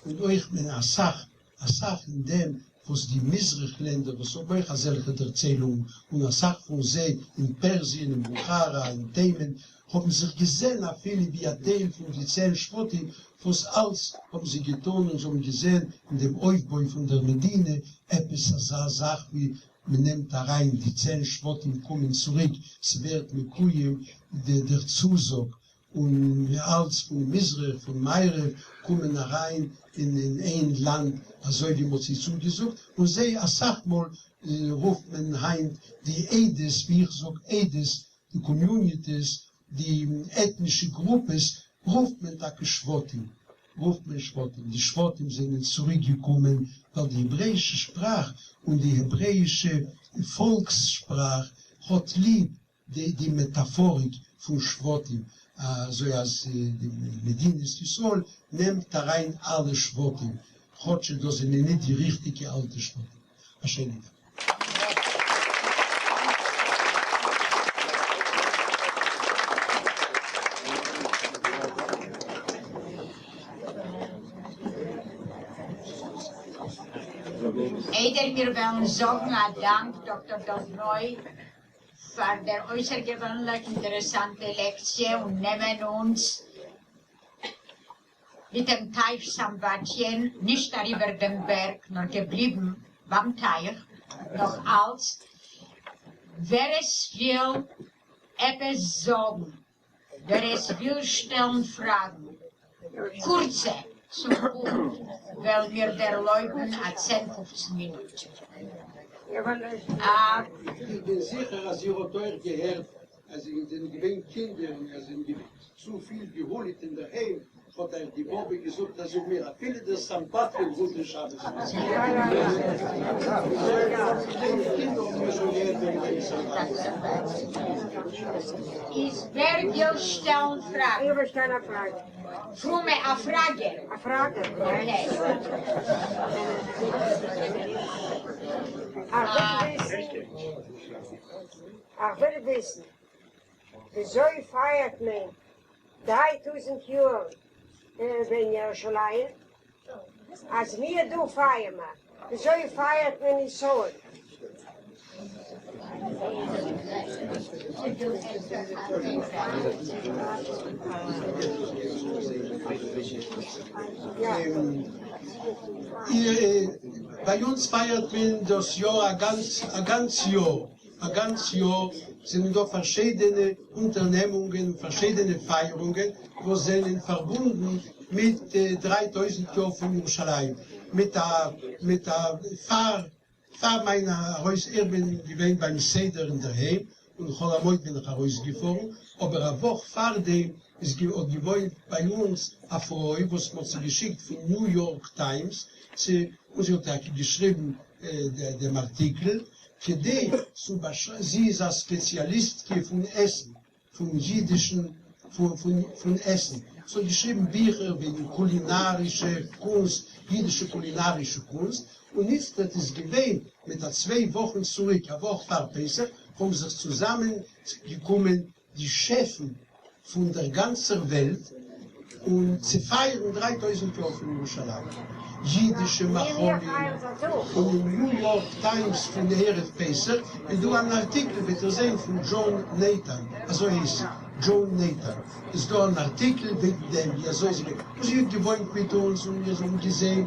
[SPEAKER 2] און אויך מען אסאך אסאך אין דעם וואס די מזרח לענדער וואס האבן אויך אזעלכע דערציילונגן, און אסאך פון זיי אין פערזיען אין בוכארא אין תימן האבן זיך געזען אפילו ווי א טייל פון די צען שבטים וואס אלץ האבן זיי געטון און זיי האבן געזען אין דעם אויפבוי פון דער מדינה עפעס אזא זאך ווי מען נעמט אריין די צען שבטים קומען צוריק, ס'ווערט מקויים דער צוזאג, און אלץ פון מזרח פון מערב קומען אריין אין איין לאנד אזוי ווי מ'האט זיי צוגעזאגט, און זיי אסאך מאל רופט מען היינט די עדות, ווי איך זאג עדות, די קאמיוניטיס, די עטנישע גרופעס רופט מען טאקע שבטים, רופט מען שבטים, די שבטים זענען צוריק געקומען ווייל די העברעאישע שפראך און די העברעאישע פאלקס שפראך האט ליב די די מעטאפאריק פון שבטים, אזוי אז די מדינת ישראל נעמט אריין אלע שבטים, כאטש דאס זענען ניט די ריכטיגע אלטע שבטים. א שיינעם טאג.
[SPEAKER 1] איידער מיר וועלן זאגן א דאנק דאקטאר דוב נוי פאר דער אויסערגעווענליך אינטערעסאנטע לעקציע און נעמען אונז מיט דעם טייך סמבטיון, נישט אריבער דעם בערג נאר געבליבן ביים טייך נאך אלץ, ווער עס וויל עפעס זאגן, ווער עס וויל שטעלן פראגן, קורצע. צום פונקט וועלן מיר דערלויבן א צען פופצן מינוט.
[SPEAKER 2] איך בין זיכער אז איר האט אויך געהערט אז איר זענט געווען קינדער און איר זענט געווען צופיל געהוליעט אינדערהיים, האט אייך די באבע געזאגט אז זאג מיר אפילו דער סמבטיון רוט אין שבת. קינדער האבן מיר שוין געהערט וועגן דעם סמבטיון.
[SPEAKER 1] איז ווער וויל שטעלן פראגן?
[SPEAKER 3] איך וויל שטעלן א פראגע.
[SPEAKER 1] פרומע, א פראגע.
[SPEAKER 3] א פראגע.
[SPEAKER 1] Okay.
[SPEAKER 3] איך וויל וויסן, וויאזוי פייערט מען 3000 יאר וועגן ירושלים? אז מיר דא פייערן מיר, וויאזוי פייערט מען ישראל?
[SPEAKER 2] ביי אונז פייערט מען דאס יאר א גאנץ יאר, א גאנץ יאר זענען דא פארשיידענע אונטערנעמונגען און פארשיידענע פייערונגען וואס זענען פארבונדן מיט 3000 יאר פון ירושלים, מיט א מיט א פאר פאר מיין ארויס, איך בין געווען ביים סדר אינדערהיים און חול המועד בין איך ארויסגעפארן, אבער א וואך פארדעם איז האט געוואוינט ביי אונז א פרוי וואס מ'האט זי געשיקט פון ניו יארק טיימס צו, און זי האט טאקע געשריבן דעם ארטיקל כדי צו באשרייבן, זי איז א ספעציאליסטקע פון עסן, פון יידישן פון עסן, זי האט געשריבן ביכער וועגן קולינארישע קונסט, יידישע קולינארישע קונסט, און איצטערט איז געווען מיט א צוויי וואכן צוריק, א וואך פאר פסח, האבן זיך צוזאמען געקומען די שעפן פון דער גאנצער וועלט און צו פייערן 3000 יאר פון ירושלים, יידישע מאכלים, און אין ניו יארק טיימס פון ערב פסח איז דא אן ארטיקל, וועט איר זען, פון דזשאן נעיטאן, אזוי הייסט זי, דזשאן נעיטאן, איז דא אן ארטיקל וועגן דעם ווי אזוי זי און זי האט געוואוינט מיט אונז און מיר האבן געזען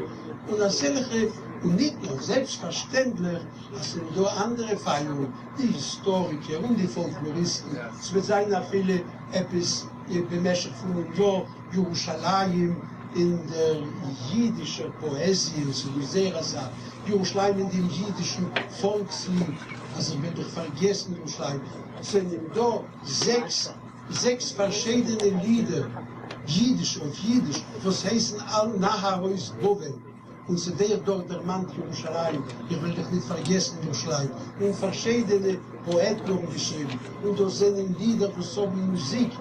[SPEAKER 2] און אזעלכע, און ניט נאר, זעלבסטפארשטענדליך אז ס'זענען דא אנדערע פייערונגען, די היסטאריקער און די פאלקלאריסטן, ס'וועט זיין אפילו עפעס במשך פונעם יאר, ירושלים אין דער יידישער פאעזיע, און ס'איז דא זייער אסאך, ירושלים אין דעם יידישן פאלקסליד, אז איך וועל דיך פארגעסן ירושלים, ס'זענען דא זעקס זעקס פארשיידענע לידער, יידיש אויף יידיש, וואס הייסן על נהרות בבל. און ס'ווערט דארט דערמאנט ירושלים, איך וועל דיך ניט פארגעסן ירושלים, און פארשיידענע פאעטן האבן געשריבן, און דאס זענען לידער וואס האבן מוזיק,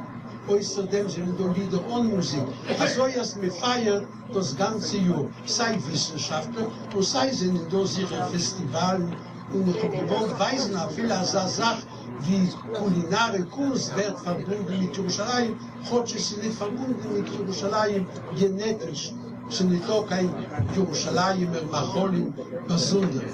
[SPEAKER 2] אויסער דעם זענען דא לידער אן מוזיק, אזוי אז מען פייערט דאס גאנצע יאר, סיי וויסנשאפטלעך און סיי זענען דא זיכער פעסטיוואלן, און איך האב געוואלט ווייזן אפילו אזא זאך ווי קולינארע קונסט ווערט פארבונדן מיט ירושלים, כאטש עס איז ניט פארבונדן מיט ירושלים גענעטיש, ס'איז ניטא קיין ירושלימ'ער מאכלים באזונדער.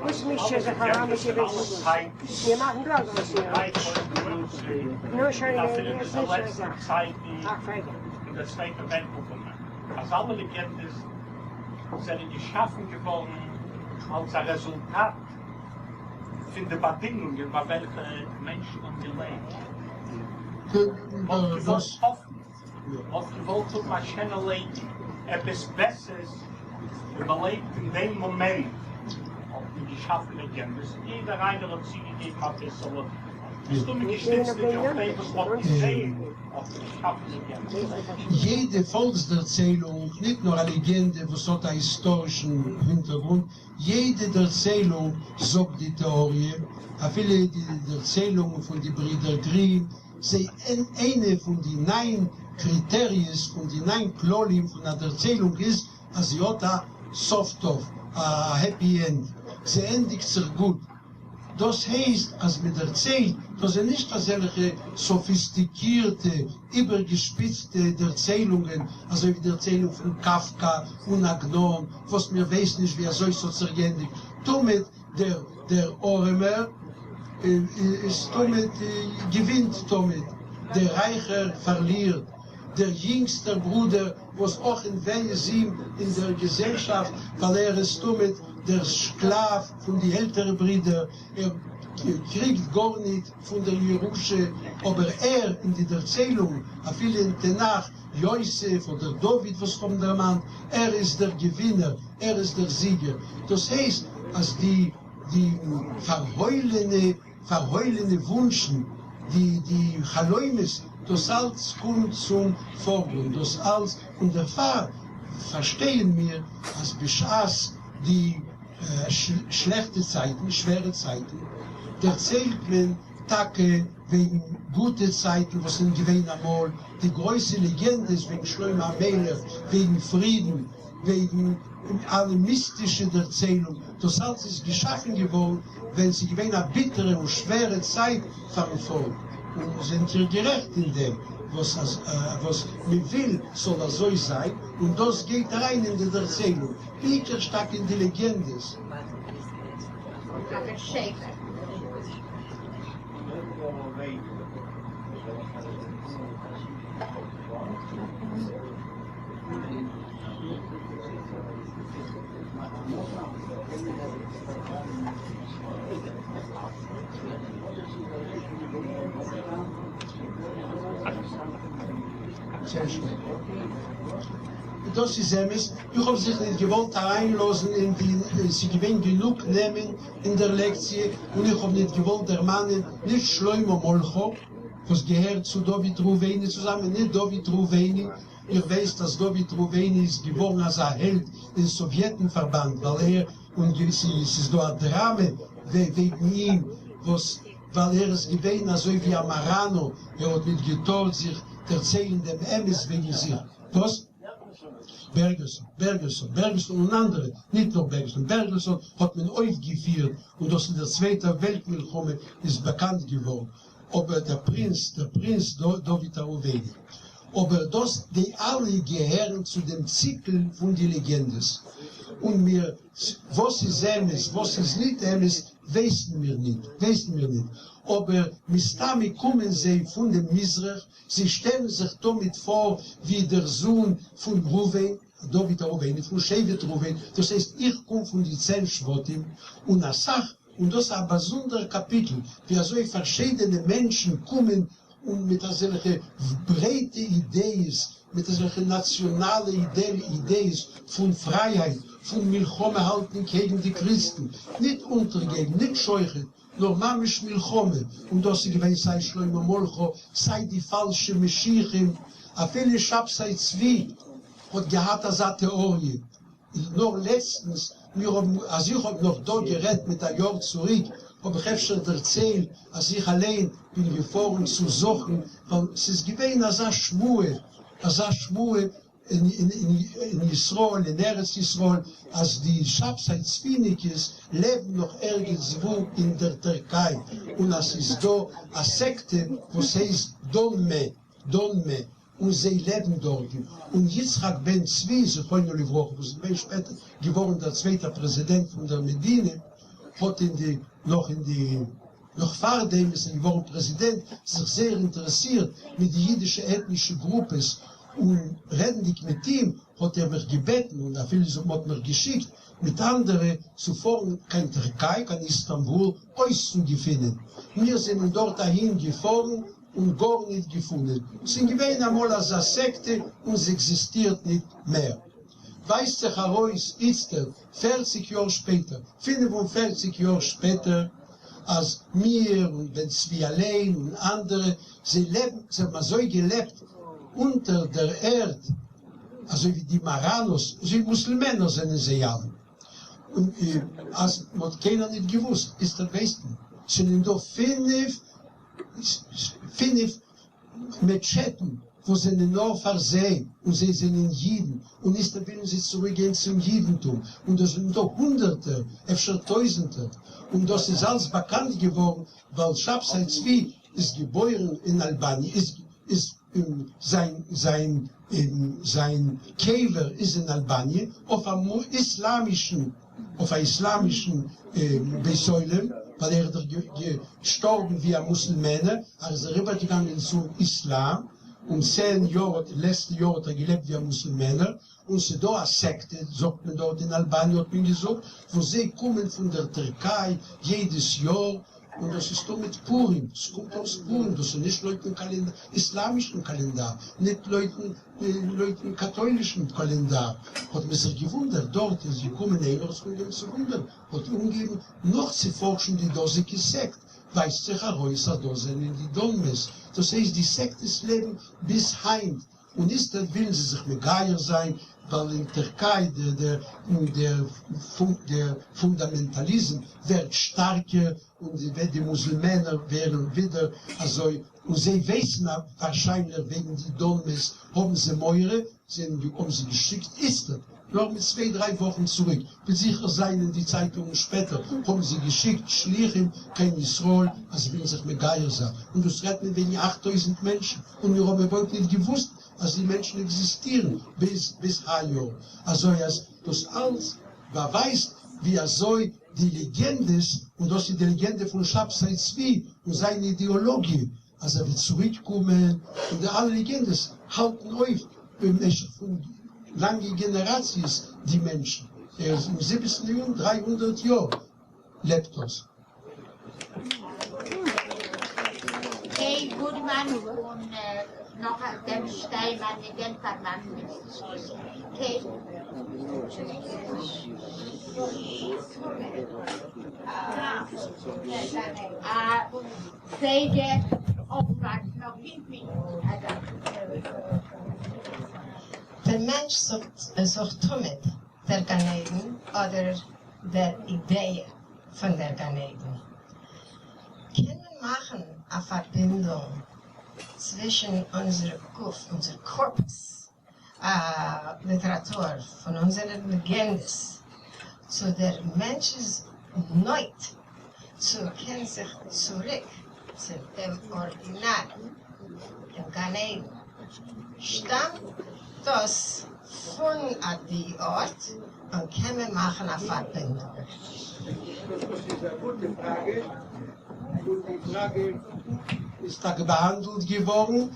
[SPEAKER 3] וואס מישט ער זיך אריין מיט די וויסן? מיר מאכן דא א גרויסן רעש. נו שוין, עס איז נישט אזא זאך. אך פייגא.
[SPEAKER 4] אין דער צווייטער וועלט מלחמה, אז אלע לעגענדעס זענען געשאפן געווארן אלס א רעזולטאט פון די באדינגונגען ביי וועלכע מענטשן האבן געלעבט. מ'האט געוואלט האפן, מ'האט געוואלט האבן א שענער לעבן, עפעס בעסערס ווי מ'לעבט אין דעם מאמענט, האט מען געשאפן לעגענדעס, און יעדער איינער האט צוגעגעבן אביסעלע, מסתמא געשטיצט נישט אויף דעם וואס מ'האט געזען, האט מען געשאפן לעגענדעס.
[SPEAKER 2] יעדע פאלקס-דערציילונג, ניט נאר א לעגענדע וואס האט א היסטארישן הינטערגרונט, יעדע דערציילונג, זאגט די טעאריע, אפילו די דערציילונגען פון די ברידער גרים, זיי איינע פון די ניין קריטעריעס פון די ניין כללים פון א דערציילונג איז אז זי האט א סוף טוב, א happy end, זי ענדיגט זיך גוט. דאס הייסט אז מען דערציילט, דאס זענען נישט אזעלכע סאפיסטיקירטע איבערגעשפיצטע דערציילונגען אזוי ווי דערציילונג פון קאפקא און עגנון וואס מיר ווייסן נישט ווי אזוי ס'האט זיך געענדיגט, תמיד דער דער ארעמער איז תמיד געווינט תמיד, דער רייכער פארלירט. דער יונגסטער ברודער, וואס אך און וויי איז אים אין דער געזעלשאפט, ווייל ער איז תמיד דער שקלאף פון די עלטערע ברידער, ער קריגט גארניט פון דער ירושה, אבער ער אין די דערציילונג, אפילו אין תנך, יוסף אדער דוד וואס כ'האב דערמאנט, ער איז דער געווינער, ער איז דער זיגער. דאס הייסט אז די די פארהוילענע פארהוילענע וואונטשן, די די חלומות, דאס אלץ קומט צום פארגרונד, דאס אלץ, און דערפאר פארשטייען מיר אז בשעת די שלעכטע צייטן, שווערע צייטן, דערציילט מען טאקע וועגן גוטע צייטן וואס זענען געווען אמאל, די גרויסע לעגענדעס וועגן שלמה המלך, וועגן פרידן, וועגן אלע מיסטישע דערציילונג, דאס אלץ איז געשאפן געווארן ווען ס'איז געווען א ביטערע און שווערע צייט פארן פאלק, און זענט איר גערעכט אין דעם וואס וואס מ'וויל ס'זאל אזוי זיין, און דאס גייט אריין אין די דערציילונג, בעיקר טאקע אין די לעגענדעס. דאס איז אמת, איך האב זיך ניט געוואלט אריינלאזן אין די, ס'איז געווען גענוג נעמען אין דער לעקציע, און איך האב ניט געוואלט דערמאנען ניט שלמה מולכו, וואס געהערט צו דוד ראובני צוזאמען, ניט דוד ראובני, איר ווייסט אז דוד ראובני איז געווארן אזא העלד אין סאוויעטן פארבאנד ווייל ער, און ס'איז דא א דראמע וועגן אים, וואס ווייל ער איז געווען אזוי ווי א מאראנא, ער האט ניט געטארט זיך דערציילן דעם אמת וועגן זיך. וואס? בערגעלסאן, בערגעלסאן, בערגעלסאן און אנדערע, ניט נאר בערגעלסאן, בערגעלסאן האט מען אויפגעפירט און דאס אין דער צווייטער וועלט מלחמה איז באקאנט געווארן, אבער דער פרינץ, דער פרינץ דוד הראובני. אבער דאס, די אלע געהערן צו דעם ציקל פון די לעגענדעס, און מיר, וואס איז אמת, וואס איז ניט אמת, ווייסן מיר ניט, ווייסן מיר ניט, אבער מסתמא קומען זיי פון דעם מזרח, זיי שטעלן זיך תמיד פאר ווי דער זון פון ראובן, דוד הראובני, פון שבט ראובן, דאס הייסט איך קום פון די צען שבטים, און אסאך, און דאס איז א באזונדער קאפיטל, ווי אזוי פארשיידענע מענטשן קומען און מיט אזעלכע ברייטע אידעעס, מיט אזעלכע נאציאנאלע אידעעס פון פרייהייט, פון מלחמה האלטן קעגן די קריסטן, ניט אונטערגעבן, ניט שוחד, נאר ממש מלחמה, און דאס איז געווען סיי שלמה מולכו, סיי די פאלשע משיחים, אפילו שבתאי צבי האט געהאט אזא טעאריע, נאר לעצטנס, מיר האבן, אז איך האב נאך דא גערעדט מיט א יאר צוריק, האב איך אפשר דערציילט אז איך אליין בין געפארן צו זוכן, ווייל ס'איז געווען אזא שמועה, אזא שמועה אין ישראל, אין ארץ ישראל, אז די שבתאי צביניקעס לעבן נאך ערגעץ וואו אין דער טערקיי, און אז ס'איז דא א סעקטע וואס הייסט דאנמע, דאנמע, און זיי לעבן דארטן, און יצחק בן צבי זכרונו לברכה וואס איז געווען שפעטער געווארן דער צווייטער פרעזידענט פון דער מדינה, האט אין די נאך אין די נאך פאר דעם איז ער געווארן פרעזידענט זיך זייער אינטערעסירט מיט די אידישע עטנישע גרופעס, און רעדנדיג מיט אים האט ער מיך געבעטן און אפילו מ'האט מיך געשיקט מיט אנדערע צו פארן קיין טערקיי קיין איסטאנבול אויסצוגעפינען, מיר זענען דארט אהין געפארן און גארניט געפונען, ס'איז געווען אמאל אזא סעקטע און ס'עקזיסטירט ניט מער. ווייזט זיך ארויס איצטער, פערציג יאר שפעטער, 45 יאר שפעטער, אז מיר און בן צבי אליין און אנדערע, זיי לעבן, זיי האבן אזוי געלעבט אונטער דער ערד, אזוי ווי די מאראנאס, אזוי ווי מוסלמענער זענען זיי אלע, און אז מ'האט קיינער ניט געוואוסט, איצטער ווייסט מען, ס'זענען דא פינף פינף מעטשעטן וואס זענען נאר פאר זיי, און זיי זענען אידן, און איצטער ווילן זיי צוריק גיין צום אידנטום, און דאס זענען דא הונדערטער, אפשר טויזנטער, און דאס איז אלץ באקאנט געווארן ווייל שבתאי צבי איז געבוירן אין אלבאניע, איז איז זיין זיין זיין קבר איז אין אלבאניע, אויף א איסלאמישן אויף א איסלאמישן בית עולם, ווייל ער איז דאך געשטארבן ווי א מוסלמענער, ער איז אריבערגעגאנגען צום איסלאם. און צען יאר האט לעצטע יאר האט ער געלעבט ווי א מוסולמענער, און ס'דא א סעקטע זאגט מען דארט אין אלבאניע האט מען געזאגט וואס זיי קומען פון דער טערקיי יעדעס יאר, און דאס איז תמיד פורים, ס'קומט אויס פורים, דאס איז נישט לויטן איסלאמישן קאלענדאר, ניט לויטן לויטן קאטוילישן קאלענדאר, האט מען זיך געוואונדערט, דארט איז געקומען איינער האט זיך אנגעהויבן צו וואונדערן, האט אנגעהויבן נאכצופארשן די דאזיגע סעקט, ווייזט זיך ארויס אז דאס זענען די דאנמעס, דאס הייסט די סעקטעס לעבן ביז היינט, און איצטערט ווילן זיי זיך מגייר זיין, ווייל אין טערקיי דער דער פונדאמענטאליזם ווערט שטארקער, און די מוסולמענער ווערן ווידער אזוי, און זיי ווייסן ווארשיינליך וועגן די דאנמעס האבן זיי מורא, זענען האבן זיי געשיקט איצטערט, נאר מיט צוויי דריי וואכן צוריק, וועט זיכער זיין אין די צייטונגן שפעטער, האבן זיי געשיקט שליחים קיין ישראל אז זיי ווילן זיך מגייר זיין, און דאס רעדט מען וועגן 8000 מענטשן, און מיר האבן איבערהויפט ניט געוואוסט אז די מענטשן עקזיסטירן ביז ביז היי יאר, אזוי אז דאס אלץ באווייזט ווי אזוי די לעגענדעס, און דאס איז די לעגענדע פון שבתאי צבי און זיין אידעאלאגיע, אז ער וועט צוריק קומען, און די אלע לעגענדעס האלטן אויף במשך פון לאנגע גענעראציעס די מענטשן, ער איז אין זיבעצן יאר 300 יאר לעבט דאס.
[SPEAKER 1] קיי גודמאן און נאך דעם שטיינמאן מיט דעם פארמאכט מען די דיסקוסיע. קיי. פייגע, אפווארטן נאך פינף מינוט.
[SPEAKER 5] דער מענטש זוכט תמיד דער גן עדן אדער דער אידעע פון דער גן עדן. קען מען מאכן א פארבינדונג צווישן אונזער גוף, אונזער קארפוס ליטעראטור פון אונזערע לעגענדעס צו דער מענטש'ס נויט צו קערן זיך צוריק צו דעם ארגינאל, דעם גן עדן, שטאמט דאס פון אט די ארט און קען מען מאכן א פארבינדונג?
[SPEAKER 2] דאס איז א גוטע פראגע, און די פראגע איז טאקע באהאנדלט געווארן.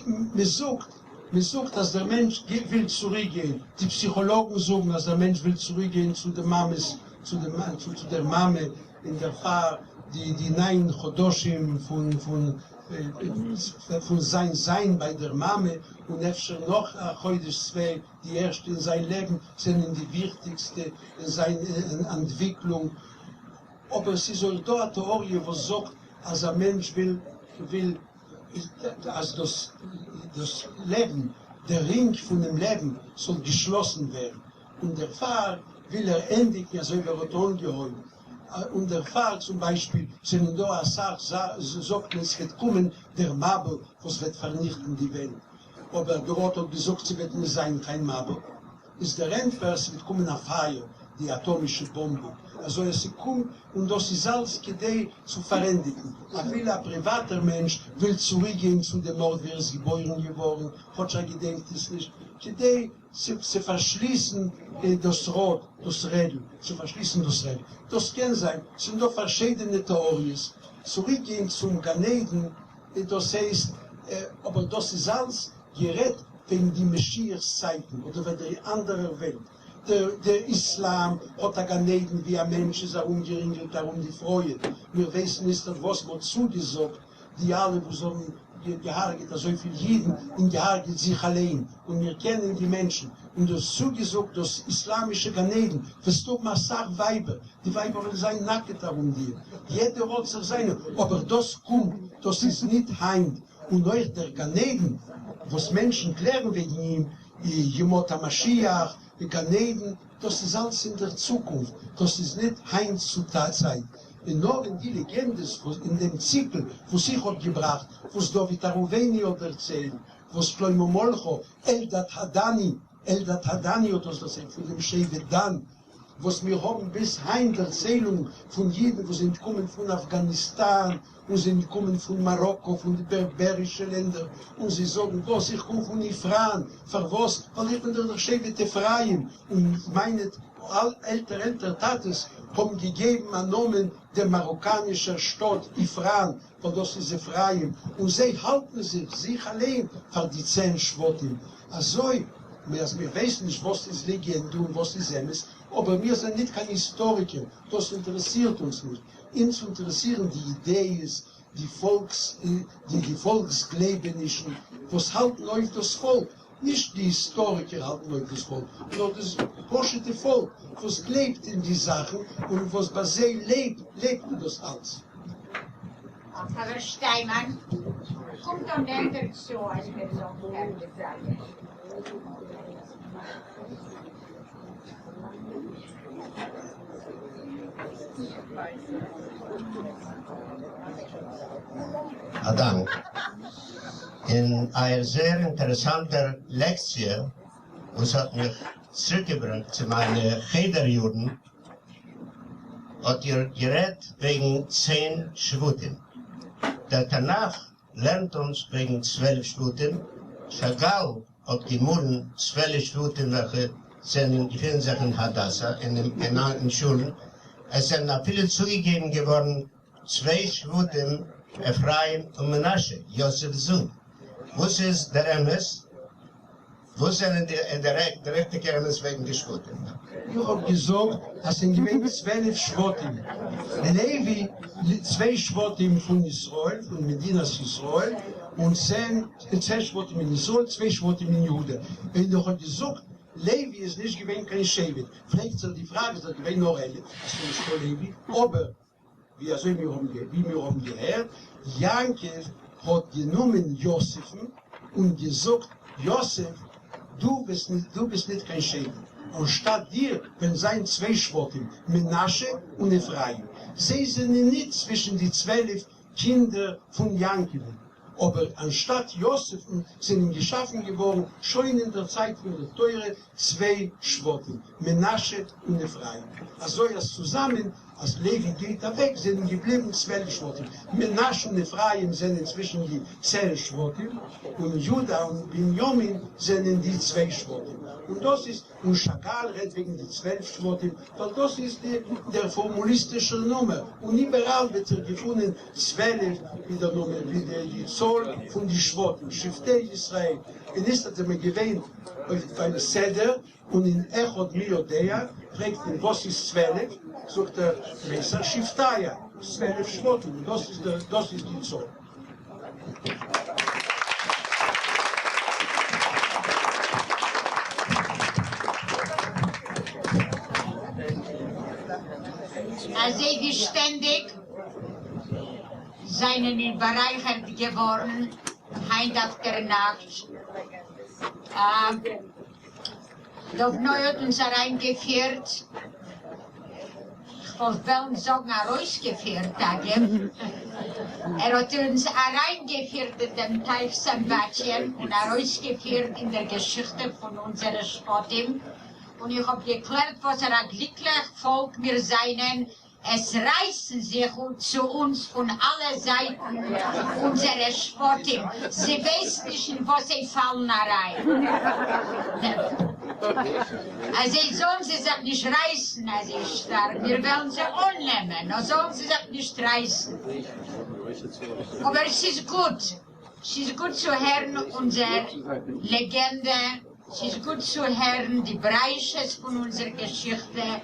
[SPEAKER 2] מען זאגט, מען זאגט אז דער מענטש וויל צוריק גיין, די פסיכאלאגן זאגן אז דער מענטש וויל צוריק גיין צו די מאמעס, צו די צו דער מאמע, און דערפאר די די ניין חדשים פון פון פון זיין זיין ביי דער מאמע, און אפשר נאך א חודש צוויי די ערשטע אין זיין לעבן, זענען די וויכטיגסטע אין זיין אנטוויקלונג. אבער ס'איז אויך דא א טעאריע וואס זאגט אז א מענטש וויל וויל אז דאס דאס לעבן, דער רינג פונעם לעבן זאל געשלאסן ווערן, און דערפאר וויל ער ענדיגן אזוי ווי ער האט אנגעהויבן, און דערפאר צום ביישפיל זענען דא אסאך זאגט מען ס'וועט קומען דער מבול וואס וועט פארניכטן די וועלט, אבער גאט האט געזאגט ס'וועט נישט זיין קיין מבול. איז דער ענטפער, ס'וועט קומען א פייער, די אטאמישע באמבע, אזוי אז ס'קומט, און דאס איז אלץ כדי צו פארענדיגן, אפילו א פריוואטער מענטש וויל צוריקגיין צו דעם ארט ווי ער איז געבוירן געווארן, כאטש ער געדענקט עס נישט, כדי צו פארשליסן דאס ראד, דאס רעדל, צו פארשליסן דאס רעדל. דאס קען זיין, ס'זענען דא פארשידענע טעאריעס, צוריקגיין צום גן עדן, דאס הייסט, אבער דאס איז אלץ גערעדט וועגן די משיח'ס צייטן אדער ווען דער אנדערער וועלט, דער דער איסלאם האט א גן עדן ווי א מענטש איז ארומגערינגלט ארום די פרויען, מיר ווייסן איצטערט וואס מ'האט צוגעזאגט די אלע וואס האבן געהארגעט אזויפיל אידן און געהארגעט זיך אליין, און מיר קענען די מענטשן, און דאס צוגעזאגט דאס איסלאמישע גן עדן, וועסט האבן אסאך ווייבער, די ווייבער וועלן זיין נאקעט ארום דיר, יעדער האט זיך זיינע, אבער דאס קומט, דאס איז ניט היינט, און אויך דער גן עדן וואס מענטשן קלערן וועגן אים, ימות המשיח, גן עדן, דאס איז אלץ אין דער צוקונפט, דאס איז ניט היינט צו צייט. און נאר אין די לעגענדעס וואס אין דעם ציקל וואס איך האב געבראכט, וואס דוד הראובני האט דערציילט, וואס שלמה מולכו, אלדד הדני, אלדד הדני האט דאס דערציילט פון דעם שבט דן. וואס מיר האבן ביז היינט דערציילונג פון אידן וואס זענען געקומען פון אפגאניסטאן און זענען געקומען פון מאראקא, פון די בערבערישע לענדער, און זיי זאגן וואס? איך קום פון איפראן, פארוואס? ווייל איך בין דאך דער שבט אפרים, און מיינע עלטער עלטער טאטעס האבן געגעבן א נאמען דעם מאראקאנישער שטאט איפראן, ווייל דאס איז אפרים, און זיי האלטן זיך זיך אליין פאר די צען שבטים, אזוי אז מיר ווייסן נישט וואס איז לעגענדע און וואס איז אמת, אבער מיר זענען ניט קיין היסטאריקער, דאס אינטערעסירט אונז נישט, אונז אינטערעסירן די אידעעס, די פאלקס די פאלקס גלייבענישן וואס האלטן אויף דאס פאלק, נישט די היסטאריקער האלטן אויף דאס פאלק, נאר דאס פשוטע פאלק וואס גלייבט אין די זאכן און וואס ביי זיי לעבט לעבט דאס אלץ.
[SPEAKER 1] חבר שטיינמאן, קומט דא נענטער צו אז מיר זאלן הערן די פראגע.
[SPEAKER 6] א דאנק. אין אייער זעהר אינטערעסאנטער לעקציע וואס האט מיך צוריקגעברענגט צו מיינע חדר יארן, האט איר גערעדט וועגן צען שבטים. דער תנך לערנט אונז וועגן 12 שבטים. שאגאל האט געמאלן 12 שבטים וועלכע זענען געפינען זיך אין הדסה און אין שולן. עס זענען אפילו צוגעגעבן געווארן צוויי שבטים, אפרים און מנשה, יוסף'ס זון. וואס איז דער אמת? וואס זענען די דער ריכטיגער אמת וועגן די שבטים?
[SPEAKER 2] איך האב געזאגט אז ס'זענען געווען 12 שבטים, לוי, צוויי שבטים פון ישראל, פון מדינת ישראל, און צען צען שבטים אין ישראל, צוויי שבטים אין יהודה. און איך האב געזאגט, לוי איז נישט געווען קיין שבט. פרעגט זיך די פראגע, איז דאך געווען נאר 11, אז ס'איז נישטא לוי, אבער ווי אזוי מיר האבן ווי מיר האבן געהערט, יעקב האט גענומען יוסף'ן און געזאגט, יוסף, דו ביסט ניט דו ביסט ניט קיין שבט, אנשטאט דיר וועלן זיין צוויי שבטים, מנשה און אפרים, זיי זענען ניט צווישן די 12 קינדער פון יעקב'ן, אבער אנשטאט יוסף'ן זענען געשאפן געווארן שוין אין דער צייט פון דער תורה צוויי שבטים, מנשה און אפרים, אזוי אז צוזאמען אז לוי גייט אוועק זענען געבליבן 12 שבטים, מנשה און אפרים זענען צווישן די צען שבטים, און יהודה און בנימין זענען די צוויי שבטים, און דאס איז, און שאגאל רעדט וועגן די 12 שבטים, ווייל דאס איז די דער פארמוליסטישער נומער, און איבעראל וועט זיך געפונען 12 ווי דער נומער, ווי די צאל פון די שבטים, שבטי ישראל, און איצט זענען מיר געווען אויף ביים סדר, און אין אחד מי יודע, פרעגט מען וואס איז 12, זאגט ער, תריסר שבטיא, 12 שבטים, און דאס איז דער, דאס איז די צאל.
[SPEAKER 1] אזוי ווי שטענדיג זענען מיר בארייכערט געווארן היינט אויף דער נאכט. דוב נוי האט אונז אריינגעפירט, כ'וואלט וועלן זאגן ארויסגעפירט, אגב, ער האט אונז אריינגעפירט אין דעם טייך סמבטיון און ארויסגעפירט אין דער געשיכטע פון אונזערע שבטים, און איך האב געקלערט וואסערע א גליקליך פאלק מיר זענען, עס רייסן זיך צו אונז פון אלע זייטן אונזערע שבטים, זיי ווייסן נישט אין וואס זיי פאלן אריין. אז זיי זאלן זיי זיך נישט רייסן אזוי שטארק, מיר וועלן זיי אננעמען, נאר זאלן זיי זיך נישט רייסן. אבער ס'איז גוט, ס'איז גוט צו הערן אונזער לעגענדע, ס'איז גוט צו הערן די בראשית פון אונזער געשיכטע,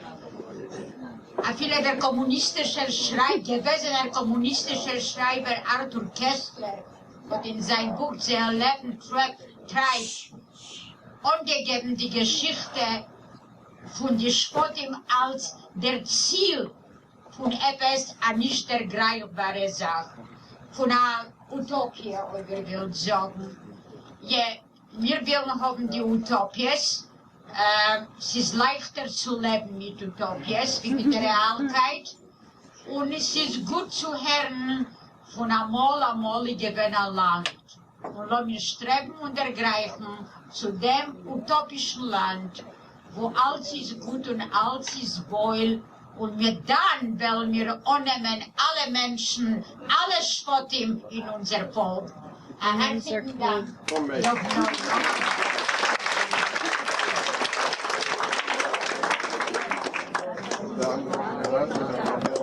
[SPEAKER 1] אפילו דער קאמוניסטישער שרייבער, געוועזענער קאמוניסטישער שרייבער ארטור קעסטלער האט אין זיין בוך The Eleven Tribes אנגעגעבן די געשיכטע פון די שבטים אלס דער ציל פון עפעס א נישט דערגרייכבארע זאך, פון א אוטאפיע אויב איר ווילט זאגן. יע, מיר ווילן האבן די אוטאפיעס, ס'איז לייכטער צו לעבן מיט אוטאפיעס ווי מיט דער רעאלקייט, און ס'איז גוט צו הערן פון אמאל אמאל איז געווען א לאנד, און לאמיר שטרעבן און דערגרייכן צו דעם אוטאפישן לאנד. וואו אלץ איז גוט און אלץ איז וואויל, און מיר דאן וועלן מיר אננעמען אלע מענטשן, אלע שבטים אין אונזער פאלק. א הערצליכן דאנק, ר' נח.